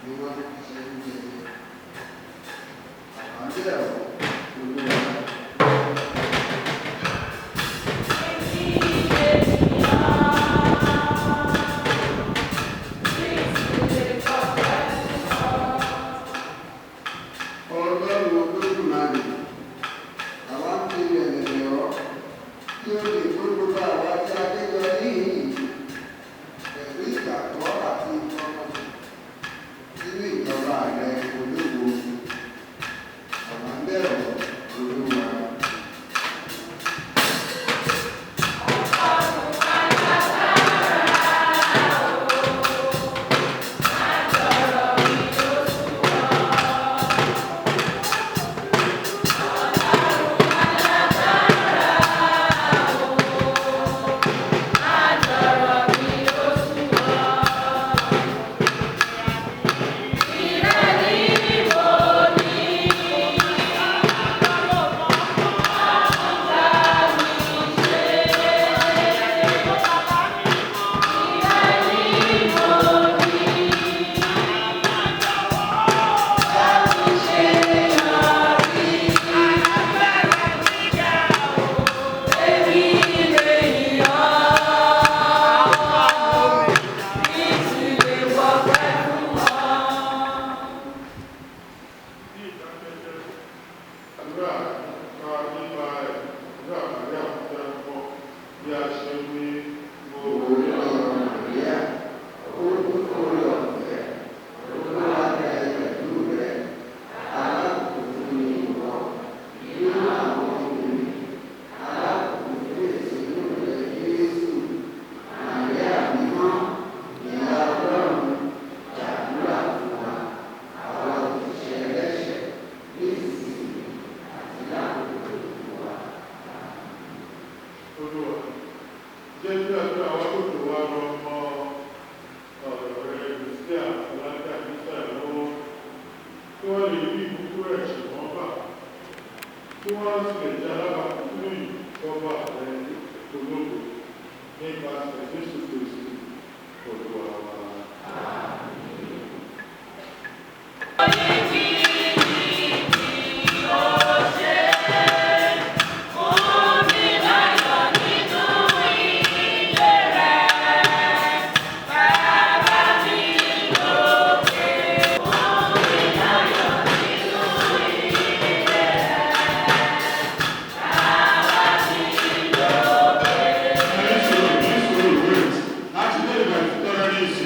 ni wọ́n ṣe ń jẹ. Àwa ń bẹ̀ ọ́, Olúwa. Ọlọ́run Olódùmarè, àwa ń fi ìrẹ̀lẹ̀ bẹ̀ ọ́ kí ó lè kó gbogbo àwa tí a péjọ níhìn-ín pẹ̀lú ìgbàgbọ́ àti ìfọkànsìn sínú ìjọba rẹ ológo. Àwa ń bẹ̀ ọ́, Olúwa. Ní ìdákẹ́jẹ́, àdúrà ká nípa ẹ̀, àdúrà Màríà fún ẹ̀kọ́ bí a ṣe wí mo Orí ọ̀rọ̀ Màríà, ó kún fún oore ọ̀fẹ́, Olúwa bẹ pẹ̀lú rẹ, alábùkún ni ìwọ nínú àwọn obìnrin, alábùkún fún èso inú rẹ Jésù. Màríà mímọ́, ìyá Ọlọ́run, gbàdúrà fún wa, àwa òṣìṣẹ́ ẹlẹ́ṣẹ̀, ní ìsinsìnyí àti lákòókò ikú wa. Olúwa, jẹ́ kí àdúrà wa kò tó wá rọ ọmọ ọ̀rọ̀ rẹ̀ Lucia Fọlákẹ́ Àdísà lọ́wọ́ kí wọ́n lè rí ìbùkún rẹ̀ ṣùgbọ́n bà, kí wọ́n sì lè jẹ́ alábàápín nínú ìjọba rẹ̀ ológo nípasẹ̀ Jésù Kristi Olúwa wa. Láti lè bẹ̀rẹ̀ tọ́rọ ní ìsìn.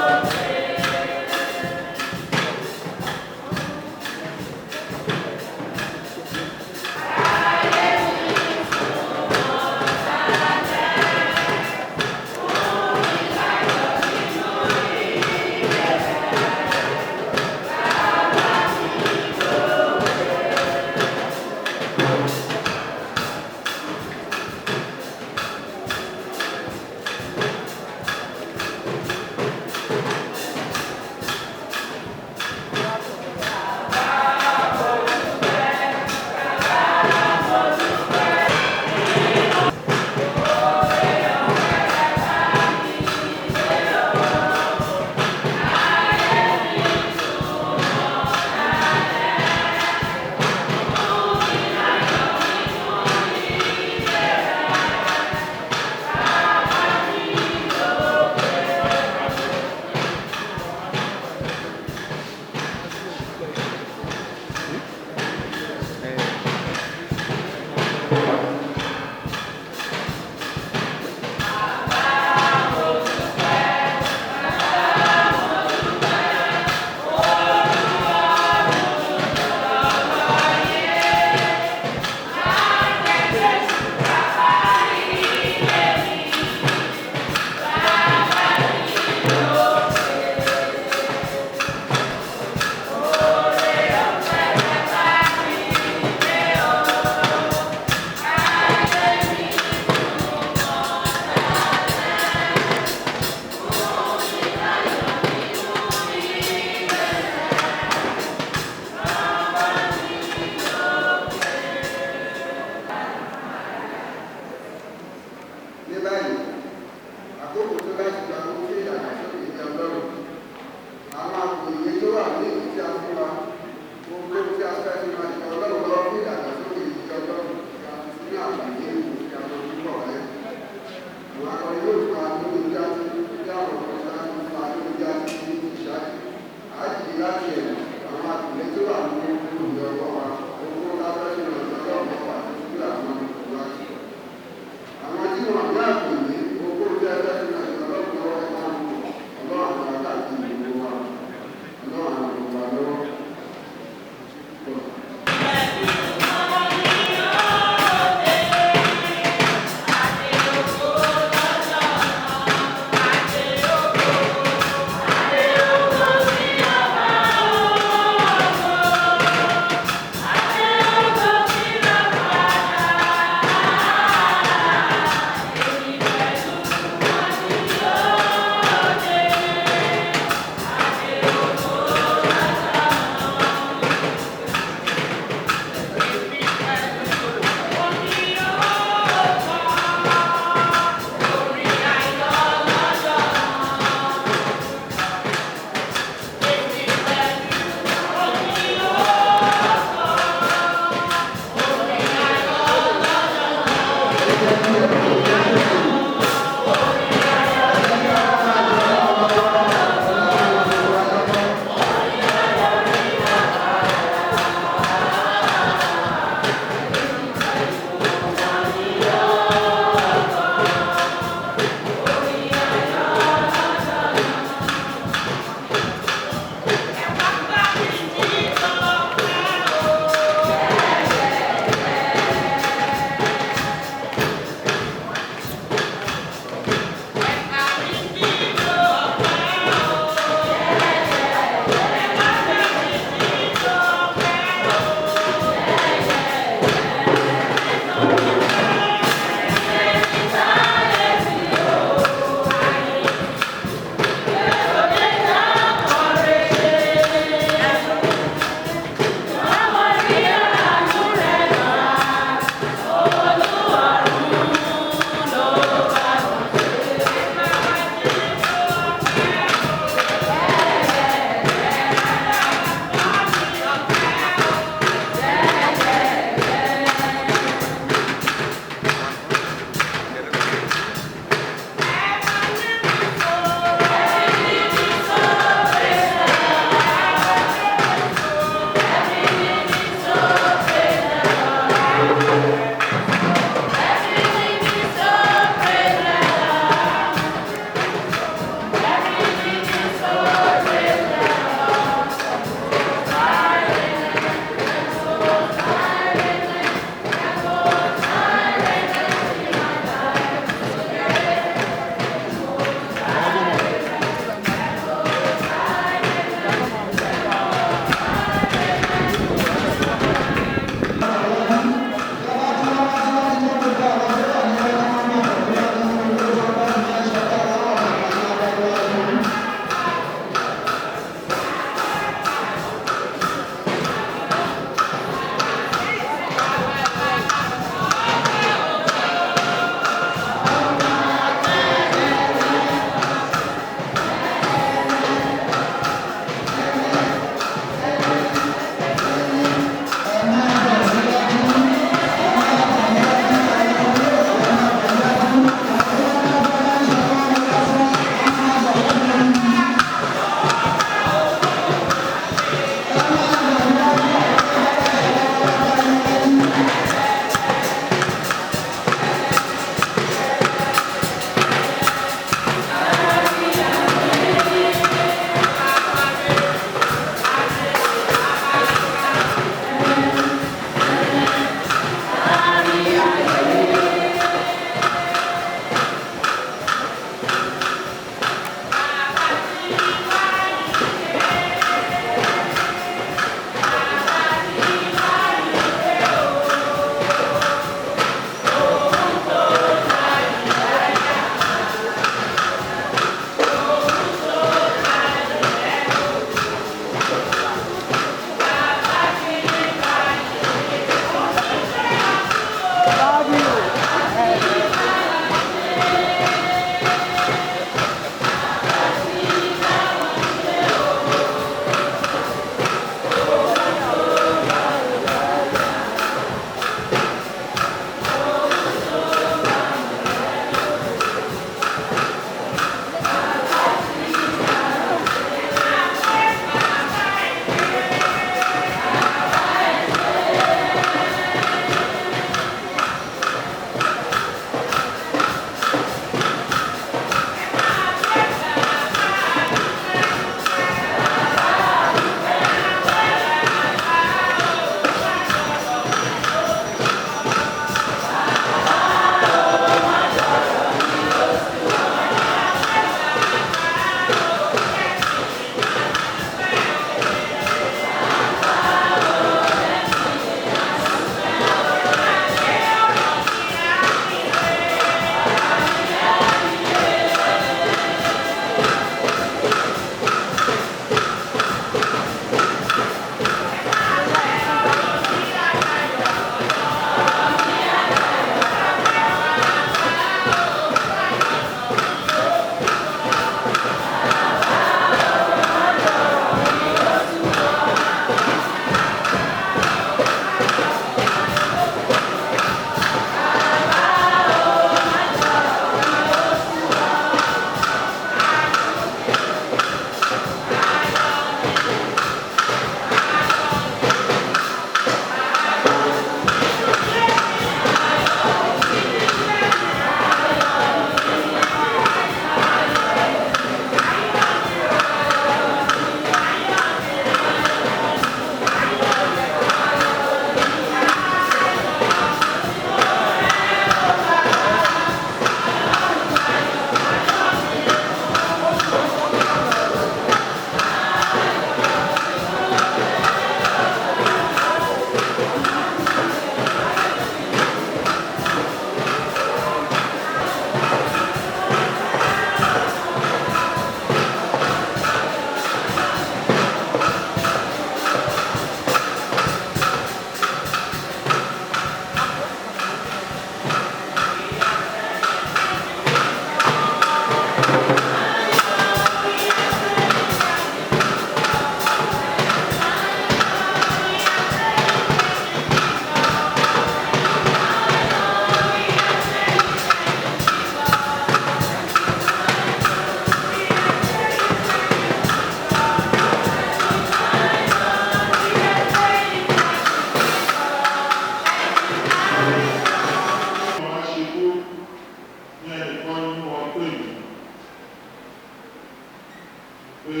pé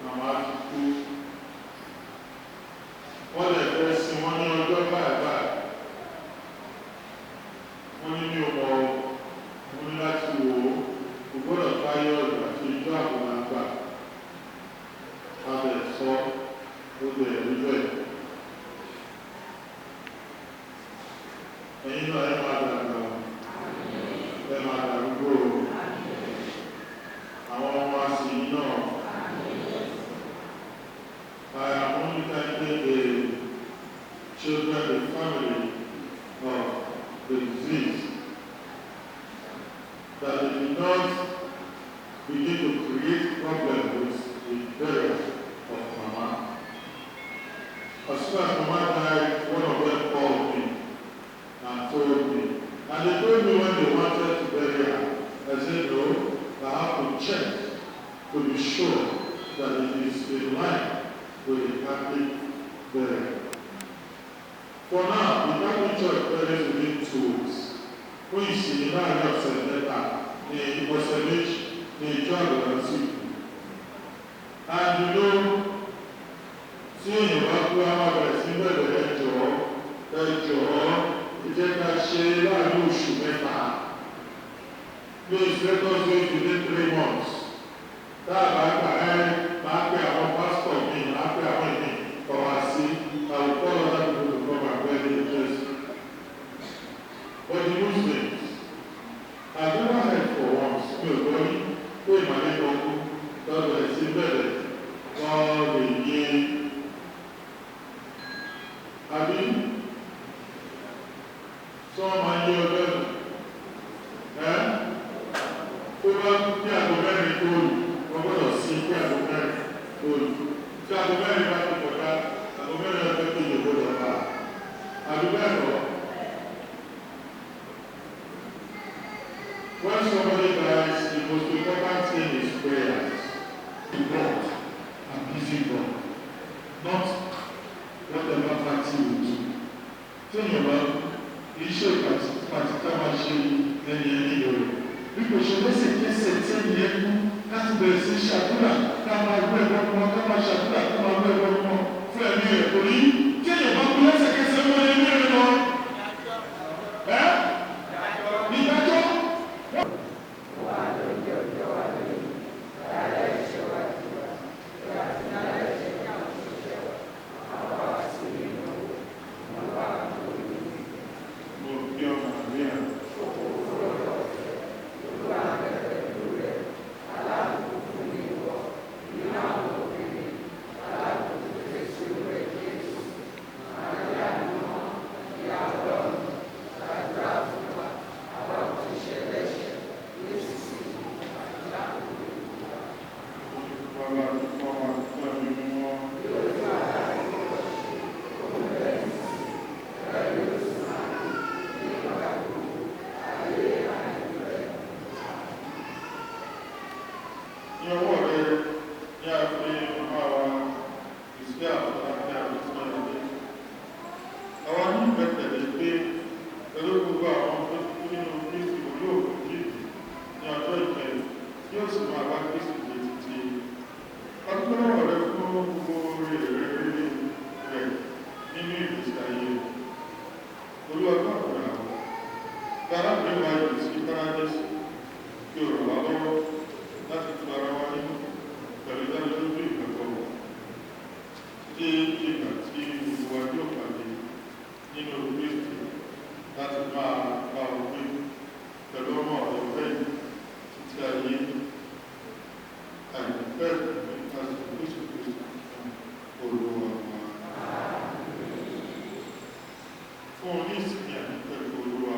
màmá ti kú. Wọ́n lè fẹ́ sin wọ́n ní ọjọ́ báyìí báyìí. Wọ́n ní mi ò mọ̀ ọ́, mo ní láti wò ó, kò gbọ́dọ̀ táyọ̀ ìgbà tí ijó àbò máa gbà. A bẹ̀ sọ, ó bẹ̀ rí bẹ́ẹ̀. Ẹ̀yin náà ẹ máa dàgbà o, ẹ máa dàrúgbó o, àwọn ọmọ àsìn náà. I am only thanking the children, the family of the deceased, that they did not begin to create problem with the burial of Mama. As soon as Mama died, one of them called me and told me. And they told me when they wanted to bury her. I said, no, I have to check to be sure that it is in line with the Catholic burial. For now, the Catholic Church buries within 2 weeks. Fún ìsinmi láàrin ọ̀sẹ̀ mẹ́ta ní ọ̀sẹ̀ méjì ní ìjọ àgbàdo sí ìkú. And tí èèyàn bá kú, á máa bẹ̀rẹ̀ sí bẹ̀rẹ̀, ẹ jọ̀ọ́, ẹ jọ̀ọ́, ẹ jẹ́ ká ṣe láàrin oṣù mẹ́ta. Please let us do it within 3 months. Tá a bá gbà ẹ́, máa pe àwọn pásítọ̀ mi, máa pe àwọn ìmí kọ̀ wá sí. I will call other people to come and bury the place. But the Muslims, I've never heard for once, mi ò gbọ́ rí pé ìmàlẹ́ kan kú lọ́dọ̀ ẹ̀ sí bẹ̀rẹ̀ wọ́n lè yé àbí tí wọ́n máa yé ọjọ́ ẹ́ tó bá kú kí aago mẹ́rin tó lù, wọ́n gbọ́dọ̀ sí kí aago mẹ́rin tó lù. Tí aago mẹ́rin bá ti kọjá, aago mẹ́rin ọjọ́ kejì gbọ́dọ̀ bá àbí bẹ́ẹ̀ kọ́. When somebody dies, the most important thing is prayers to God and pleasing God, not whatever party we do. Téèyàn bá kì í ṣe party ká máa ṣe ẹni ẹni rẹ̀. Bí kò ṣe lẹ́sẹ̀kẹsẹ̀ tí ẹni ẹ kú láti bẹ̀rẹ̀ sí ṣàdúrà, ká máa gbé ẹ̀rọ wọn, ká máa ṣàdúrà, ká máa gbé ẹ̀rọ wọn fún ẹ̀mí rẹ̀ torí téèyàn bá kú lẹ́sẹ̀kẹsẹ̀ wọ́n ẹ̀mí rẹ̀ lọ. Ẹ́ ìdájọ́. Mo kí ọ Màríà. Bàbá ọmọ fún ẹ̀mí mímọ́. Ní ọwọ́ rẹ ní a fi màmá wa ìsí àfọlákẹ́ àbísí ẹ̀dẹ́. Àwa ní ìgbẹ́kẹ̀lé pé pẹ̀lú gbogbo àwọn tó ti kú nínú Kristi yóò kú jíǹde ní ọjọ́ ìkẹyìn, yóò sì máa bá Kristi gbé títí. Adúpẹ́ lọ́wọ́ rẹ fún gbogbo oore rẹ lórí rẹ̀ nínú ìgbésí ayé rẹ̀. Olúwa, gbọ́ àdúrà wa. Gba arábìnrin wa yìí sí Párádísè, kí o ràn wá lọ́wọ́ láti tu ara wa nínú pẹ̀lú ìdánilójú ìgbàgbọ́ wa títí ìgbà tí gbogbo wa yóò pàdé nínú Kristi láti máa bá ọ gbé pẹ̀lú ọmọ ọ̀rọ̀ rẹ̀ títí ayé àìpẹ́ nípasẹ̀ Jésù Kristi Olúwa wa. Fún un ní ìsinmi àìnípẹ̀kun, Olúwa.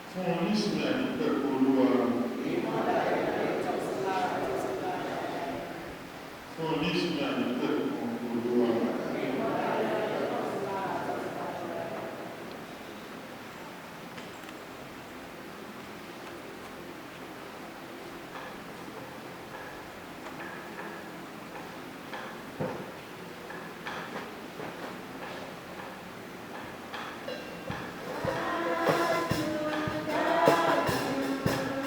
Fún un ní ìsinmi àìnípẹ̀kun, Olúwa. Fún un ní ìsinmi àìnípẹ̀kun, Olúwa. Thank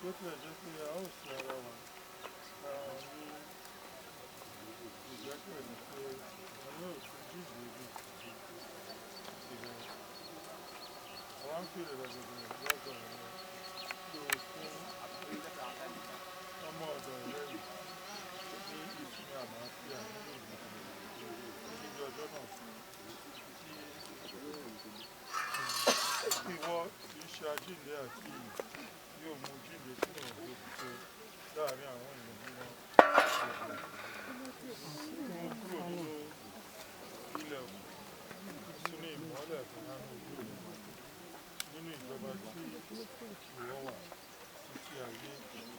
Bí ó tilẹ̀ jẹ́ pé a ó sin ara wa ní ìgbẹ́kẹ̀lé pé wọn yóò tún jíǹde bí tirẹ̀. Àwa ń fi ìrẹ̀lẹ̀ bẹ̀bẹ̀ lọ́dọ̀ rẹ kí o fún ọmọ ọ̀dọ̀ rẹ ní ìsinmi àlàáfíà nínú ìlú níbi ọjọ́ náà tí ìwọ tí í ṣe ajíǹde àti ìyè yóò mú jíǹde sínú ògo pípé láàrin àwọn èèyàn mímọ́ mú kúrò nínú ilẹ̀ òkú sínú ìmọ́lẹ̀ fúnánú ojú rẹ̀ nínú ìjọba tí ìwọ wà títí ayé pẹ̀lú.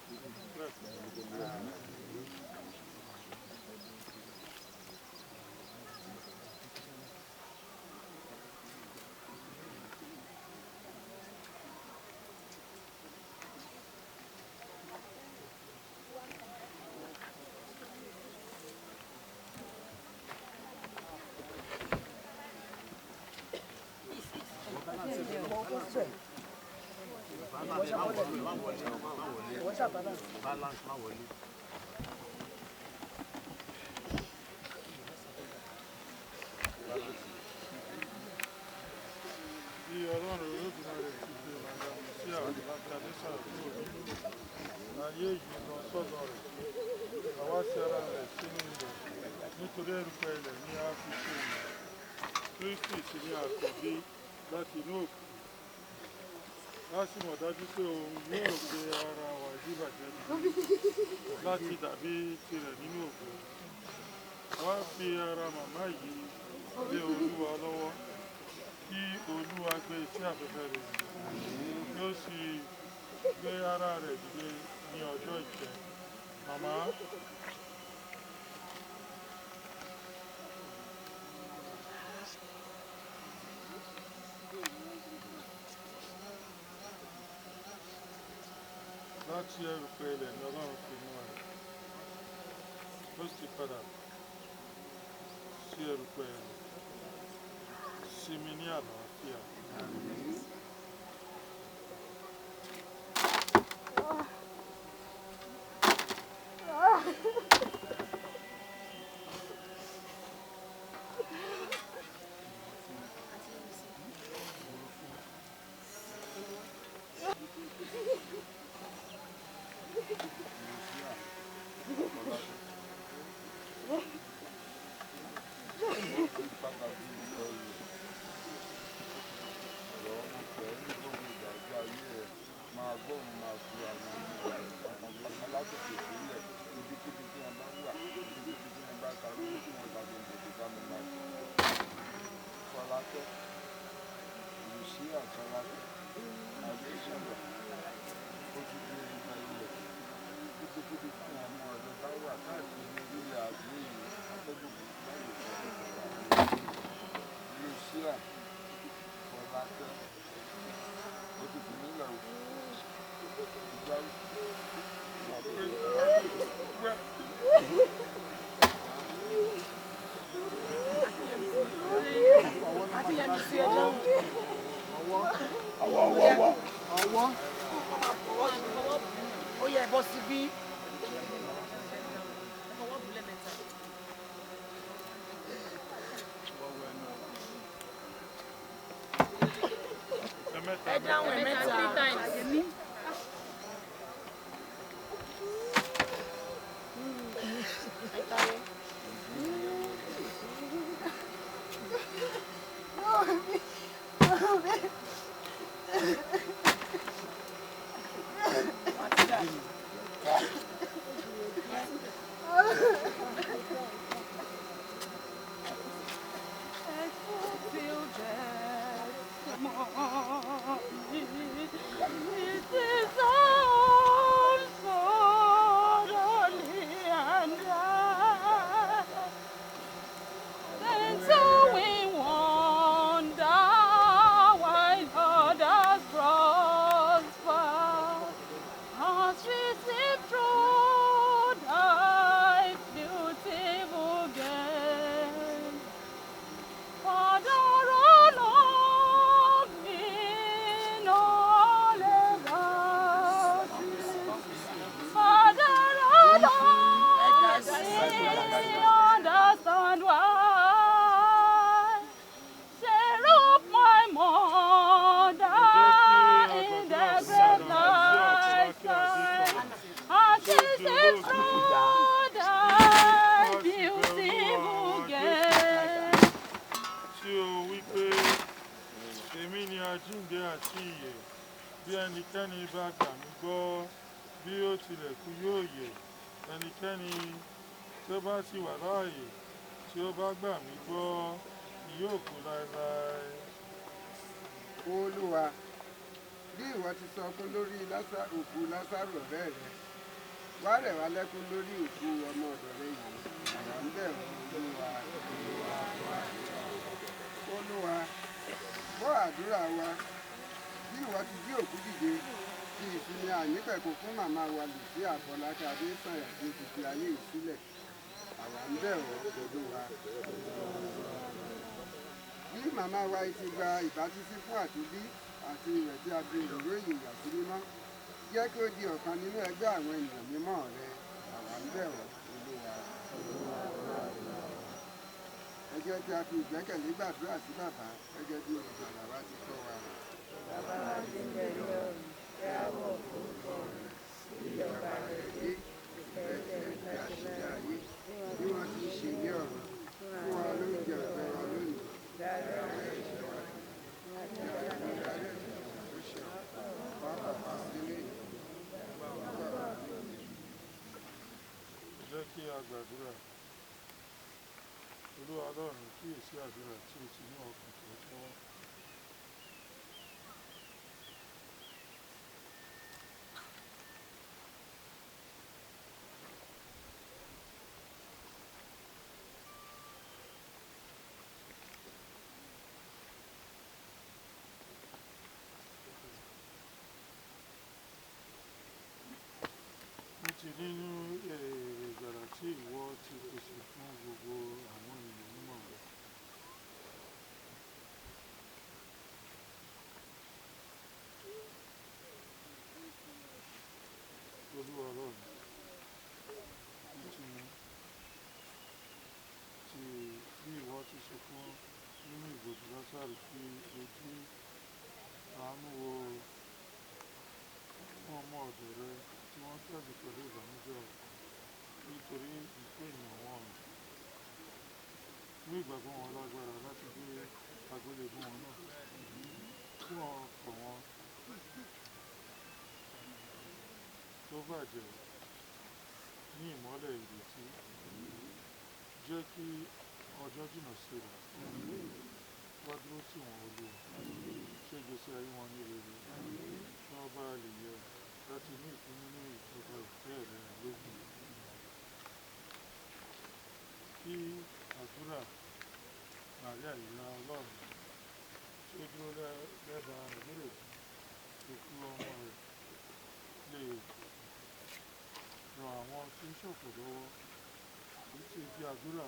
Balance má wọlé. Bí Ọlọ́run Olódùmarè ti fi Madam Lucia Adésànyà kúrò nínú ayé yìí lọ sọ́dọ̀ rẹ̀, àwa ti ara rẹ̀ sínú ilẹ̀, nítorí erùpẹ̀ ilẹ̀ ni a fi ṣe ilẹ̀. Kristi sì ni àkọ́bí láti inú òkú. A sì mọ̀ dájú pé òun yóò gbé ara wa ìdíbàjẹ́ dìde láti dàbí tirẹ̀ nínú ògo. Wá fi ara màmá yìí lé Olúwa lọ́wọ́ kí Olúwa gbé sí afẹ́fẹ́ rẹ̀ dìde kí ó sì gbé ara rẹ̀ dìde ní ọjọ́ ìkẹyìn. Màmá. Láti erùpẹ̀ ilẹ̀ ni Ọlọ́run fi mú ẹ, ó sì padà sí erùpẹ̀ rẹ̀. Sinmi ní àlàáfíà. Ọwọ́. Ó yẹ bọ́ síbí. Ẹ dáhùn ẹ̀ mẹ́ta. Till death. Ẹnikẹ́ni bá gbà mí gbọ́, bí ó tilẹ̀ kú yóò yè. Ẹnikẹ́ni tí ó bá sì wà láàyè tí ó bá gbà mí gbọ́ kì yóò kú láéláé. Olúwa, bí ìwọ ti sọkún lórí òkú Lásárù ọ̀rẹ́ rẹ, wá rẹ̀ wá lẹ́kún lórí òkú ọmọ ọ̀dọ̀ rẹ yìí, àwa ń bẹ̀ ọ́, Olúwa. Olúwa, gbọ́ àdúrà wa, bí ìwọ ti jí òkú dìde, fi ìsinmi àìnípẹ̀kun fún màmá wa Lùsí Àfọlákẹ́ Adésànyà tí ó ti fi ayé yìí sílẹ̀, àwa ń bẹ̀ ọ́, Olúwa. Bí màmá wa ti gba ìbátísí fún àtúnbí àti ìwẹ̀ tí a fi òróró ìyà sí mímọ́, jẹ́ kí ó di ọ̀kan nínú ẹgbẹ́ àwọn ènìyàn mímọ́ rẹ, àwa ń bẹ̀ ọ́, Olúwa. Ẹ jẹ́ kí a fi ìgbẹ́kẹ̀lé gbàdúrà sí Bàbá gẹ́gẹ́ bí olùgbàlà wa ti kọ́ wa. Bàbá wa tí ń bẹ ní ọ̀run, kí a bọ̀wọ̀ fún orúkọ rẹ, kí ìjọba rẹ dé, ìfẹ́ tìrẹ Bí a ṣe ní ayé, bí wọ́n ti ń ṣe ní ọ̀run, fún wa lóúnjẹ ọ̀fẹ́ wa lónìí, Dárí dárí ẹ̀ṣẹ̀ wa jì wá, bí a ti ń dárí ẹ̀ṣẹ̀ àwọn tó ṣẹ̀ wá, má fà wá sínú ìdánwò, gbà wá nínú èṣù. Ẹ jẹ́ kí a gbàdúrà. Olúwa Ọlọ́run, kíyèsí àdúrà tí o ti mú ọkàn tòótọ́ wá. Ní ti nínú èrè ìgbàlà tí ìwọ ti pèsè fún gbogbo àwọn ènìyàn mímọ́ rẹ. Olúwa Ọlọ́run, ní ti bí ìwọ ti ṣe fún nínú ìbòjú Lásárù fi ojú àánú wo fún ọmọ ọ̀dọ̀ rẹ tí wọ́n kẹ́dùn pẹ̀lú ìbànújẹ́ ọkàn nítorí ìkó ènìyàn wọn rìn. Mú ìgbàgbọ́ wọn lágbára láti gbé àgbélébùú wọn náà, kí wọ́n kọ̀ wọ́n tó bàjẹ́ ní ìmọ́lẹ̀ ìrètí. Jẹ́ kí ọjọ́ jìnnà sí rẹ̀, wá dúró tì wọ́n, Olúwa, ṣe ìgbésí ayé wọn ní rere, kí wọ́n bá lè yẹ láti ní ìpín nínú ìjọba ìfẹ́ rẹ lógún. Kí àdúrà Màríà ìyá Ọlọ́run tí ó dúró lẹ́bàá àgbélébùú òkú ọmọ rẹ̀ lè ran àwọn tí ń ṣọ̀fọ̀ lọ́wọ́, èyí tí fi àdúrà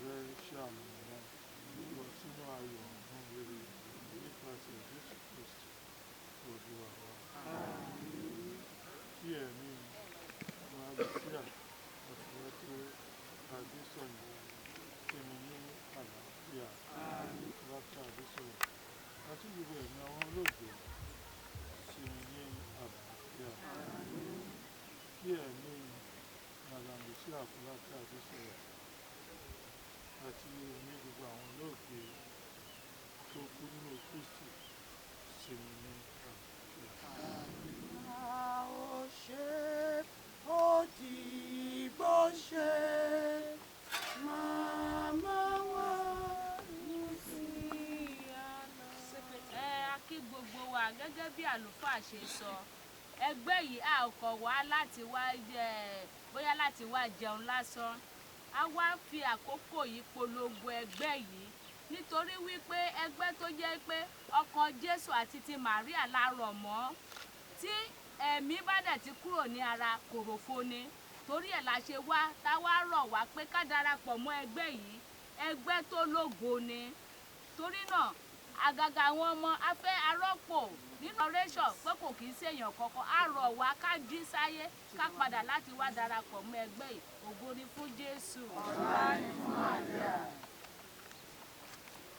rẹ ṣe àmọ̀nà wọn lọ sínú ayọ̀ ọ̀run rere nípasẹ̀ Jésù Kristi Olúwa wa. Kí ẹ̀mí wa Lùsíà Àfọlákẹ́ Adésànyà sinmi ní àlàáfíà. Àfọlákẹ́ Adésànyà àti gbogbo ẹ̀mí àwọn olóògbé sinmi ní àlàáfíà. Kí ẹ̀mí Madam Lucia Àfọlákẹ́ Adésànyà àti ẹ̀mí gbogbo àwọn olóògbé tó kú nínú Kristi sinmi ní àlàáfíà. A ó ṣe ó dìgbò ṣe màmá wa Luciana. Ẹ a kí gbogbo wa gẹ́gẹ́ bí àlùfáà ṣe sọ, ẹgbẹ́ yìí a kọ̀ wá láti wá jẹ bóyá láti wá jẹun lásán. A wá fi àkókò yìí polongo ẹgbẹ́ yìí nítorí wípé ẹgbẹ́ tó jẹ́ pé ọkàn Jésù àti ti Màríà la rọ̀ mọ́, tí ẹ̀mí bá dẹ̀ ti kúrò ní ara kòròfo ni. Torí ẹ̀ la ṣe wá tá wá rọ̀ wá pé ká darapọ̀ mọ́ ẹgbẹ́ yìí, ẹgbẹ́ tó lógo ni. Torí náà àgàgà àwọn ọmọ afẹ́ arọ́pò nínú ọ̀rẹ́sọ̀ pé kò kì í ṣèyàn kankan, á rọ̀ wá ká jí sáyé ká padà láti wá darapọ̀ mọ́ ẹgbẹ́ yìí. Ògo ni fún Jésù.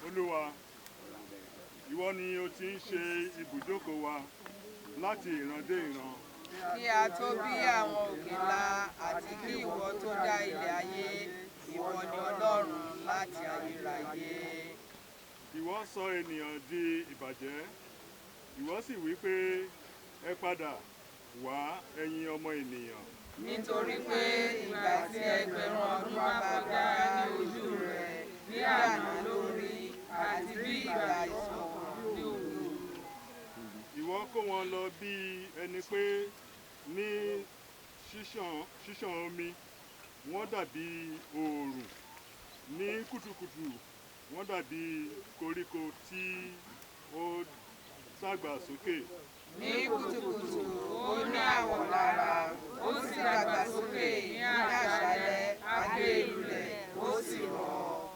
Olúwa, ìwọ ni o ti ń ṣe ibùjókòó wa láti ìran dé ìran. Kí a tó bí àwọn òkè ńlá àti kí ìwọ tó dá ilẹ̀ ayé, ìwọ ni Ọlọ́run láti ayérayé. Ìwọ sọ ènìyàn di ìbàjẹ́, ìwọ sì wí pé Ẹ padà wá, ẹ̀yin ọmọ ènìyàn. Nítorí pé ìgbà tí 1,000 ọdún bá kọjá ní ojú rẹ, bí àná lórí àti bí ìgbà ìsọ̀kan ní òru. Ìwọ kó wọn lọ bí ẹni pé ní ṣíṣàn omi, wọ́n dàbí oòrùn ní kùtùkùtù, wọ́n dàbí koríko tí ó dàgbà sókè. Ní kùtùkùtù ó ní àwọ̀ lára, ó sì dàgbà sókè ní àṣálẹ́, a gbé e lulẹ̀, ó sì rọ̀.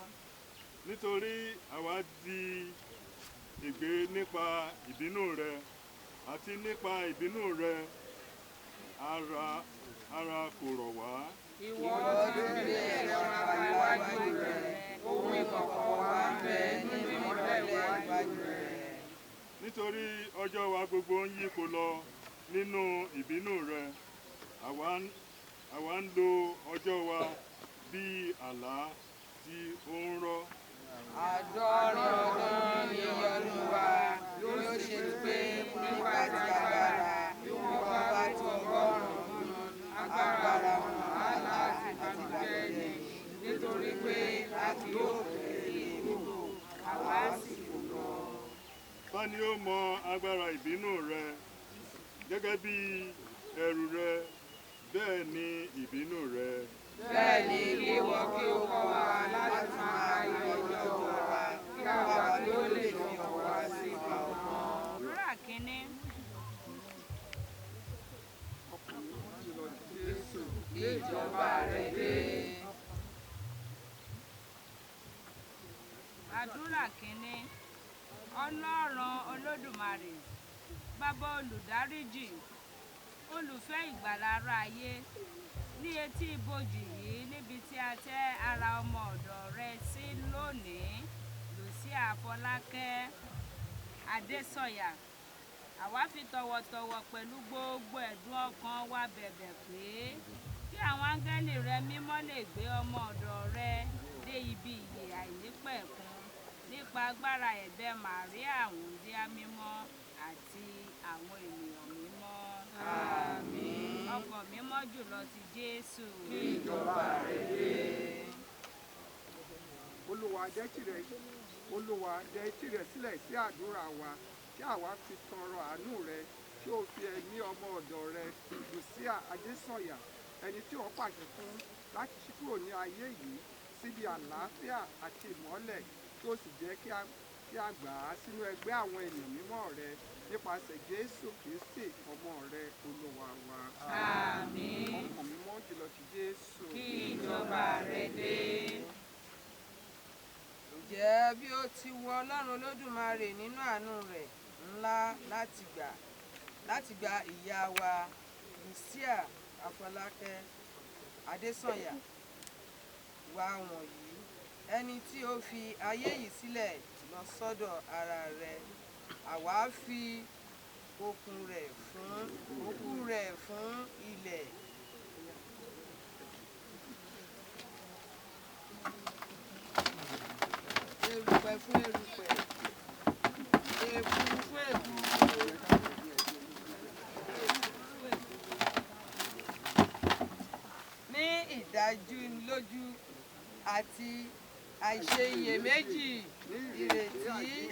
Nítorí àwa di ègbé nípa ìbínú rẹ, àti nípa ìbínú rẹ ara kò rọ̀ wá. Ìwọ ti gbé ẹ̀ṣọ́ wa níwájú rẹ, ohun ìkọ̀kọ̀ wa ń bẹ nínú ìmọ́lẹ̀ iwájú rẹ. Nítorí ọjọ́ wa gbogbo ń yípo lọ nínú ìbínú rẹ, àwa ń lo ọjọ́ wa bí àlá tí ó ń rọ́. 70 ọdún ni ọdún wa, yóò ṣe pé nípa ti agbára, bí wọ́n bá tó 100 ọdún, agbára wàhálà àti ìbànújẹ́ ni, nítorí pé a kì yóò fẹ́ ègbò, àwa sì kò lọ. Ta ni ó mọ agbára ìbínú rẹ? Gẹ́gẹ́ bí ẹ̀rù rẹ, bẹ́ẹ̀ ni ìbínú rẹ. Bẹ́ẹ̀ ni kí ìwọ kí ó kọ́ wa láti máa yọ ọjọ́ wa, kí àwa kí ó lè fi ọ̀wọ̀ wá sí ipa ọgbọ́n. Àdúrà kínní. Kí ìjọba rẹ dé. Àdúrà kínní. Ọlọ́run Olódùmarè, Bàbá olùdáríjì, olùfẹ́ ìgbàlà ara ayé, ní etí ibojì yìí níbi tí a tẹ́ ara ọmọ ọ̀dọ̀ rẹ sí lónìí, Lucia Afọlákẹ́ Adésànyà, àwa fi tọ̀wọ̀tọ̀wọ̀ pẹ̀lú gbogbo ẹ̀dùn ọkàn wa bẹ̀bẹ̀ pé kí àwọn áńgẹ́lì rẹ mímọ́ lè gbé ọmọ ọ̀dọ̀ rẹ dé ibi ìyè àìnípẹ̀kun nípa agbára ẹ̀bẹ̀ Màríà wúńdíá mímọ́ àti àwọn ènìyàn mímọ́. Àmín. Ọkàn mímọ́ jùlọ ti Jésù. Kí ìjọba rẹ dé. Olúwa dẹ etí rẹ sílẹ̀ sí àdúrà wa tí àwa fi tọrọ àánú rẹ, tí ó fi ẹ̀mí ọmọ ọ̀dọ̀ rẹ Lucia Adésànyà, ẹni tí ó pàṣẹ fún láti ṣí kúrò ní ayé yìí síbi àlàáfíà àti ìmọ́lẹ̀, kí ó sì jẹ́ kí a gbà á sínú ẹgbẹ́ àwọn ènìyàn mímọ́ rẹ nípasẹ̀ Jésù Kristi ọmọ rẹ Olúwa wa. Àmín. Ọkàn mímọ́ jùlọ ti Jésù. Kí ìjọba rẹ dé. Ǹjẹ́ bí ó ti wù Ọlọ́run Olódùmarè nínú àánú rẹ̀ ńlá láti gba ìyá wa Lucia Afọlákẹ́ Adésànyà wa wọ̀nyí, ẹni tí ó fi ayé yìí sílẹ̀ lọ sọ́dọ̀ ara rẹ̀, àwa fi òkú rẹ̀ fún ilẹ̀. Erùpẹ̀ fún erùpẹ̀, èkuru fún èkuru. Ní ìdánilójú àti àìṣeyèméjì ìrètí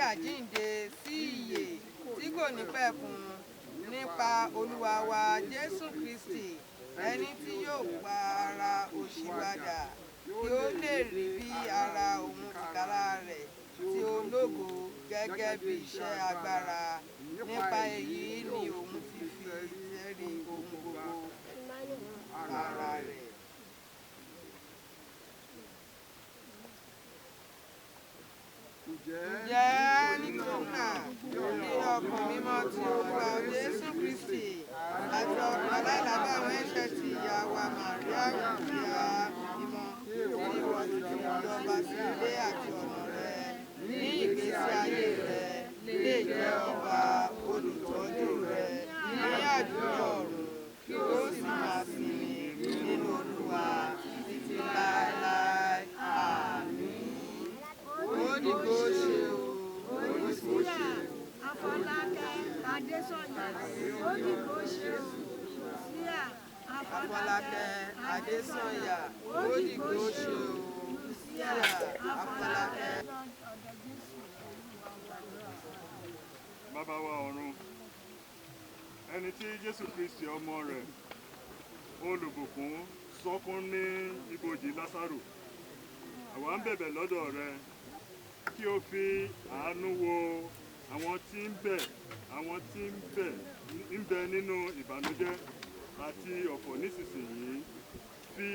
àjíǹde sí ìyè tí kò ní pẹ̀kun nípa Olúwa wa Jésù Kristi, ẹni tí yóò pa ara òṣì padà kí ó lè rí bí ara òun tìkára rẹ̀ tí ó lógo gẹ́gẹ́ bí iṣẹ́ agbára. Nípa èyí ni òun ti fi tẹ́rí ohun gbogbo ara rẹ̀. Ǹjẹ́ nítorí náà nínú ọkàn mímọ́ tí Olúwa Jésù Kristi àti ọkàn aláìlábàwọ́n ẹ̀ṣẹ̀ ti ìyá wa Màríà wúńdíá mímọ́, tí ìwọ ti fi jọba sí ilé àti ọ̀nà rẹ ní ìgbésí ayé rẹ lè jẹ́ ọba olùtọ́jú rẹ ní àjùlọ ọ̀run, kí ó sì máa sinmi nínú Olúwa títí láéláé. Àmín. Ó dìgbò ṣe o. Lucia Afọlákẹ́ Adésànyà, ó dìgbò. Afọlákẹ́ Adésànyà ó dìgbò ṣe o. Lucia Afọlákẹ́. Bàbá wa ọ̀run, ẹni tí Jésù Kristi ọmọ rẹ̀ olùbùkún sọkún ní ibojì Lásárù, àwa ń bẹ̀bẹ̀ lọ́dọ̀ rẹ kí o fi àánú wo àwọn tí ń bẹ àwọn tí ń bẹ nínú ìbànújẹ́ àti ọ̀fọ̀ nísinsìnyí. Fi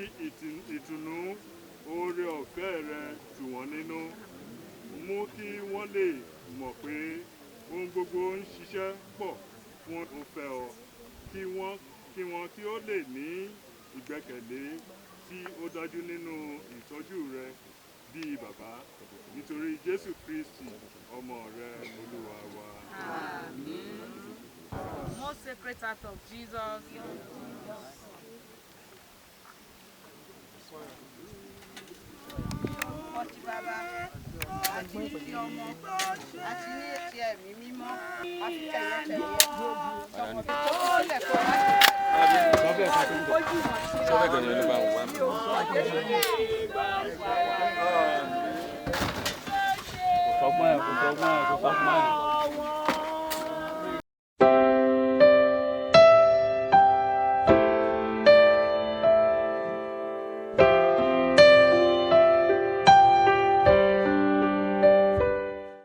ìtùnú oore ọ̀fẹ́ rẹ tù wọ́n nínú, mú kí wọ́n lè mọ̀ pé ohun gbogbo ń ṣiṣẹ́ pọ̀ fún òfẹ́ ọ, kí wọ́n kí ó lè ní ìgbẹ́kẹ̀lé tí ó dájú nínú ìtọ́jú rẹ bíi bàbá, nítorí Jésù Kristi ọmọ rẹ, Olúwa wa. Most Sacred Heart of Jesus. Orúkọ ti Bàbá àti ní ti Ọmọ àti ní ti Ẹ̀mí Mímọ́, àfi tẹ̀yẹtẹ̀yẹ tọmọtọmọ sílẹ̀ kó láti ojú wọn síra ní orúkọ Jésù. Kò sọ́gbọ́n ẹ̀, kò sọ́gbọ́n ẹ̀, kò sọ́gbọ́n ẹ̀.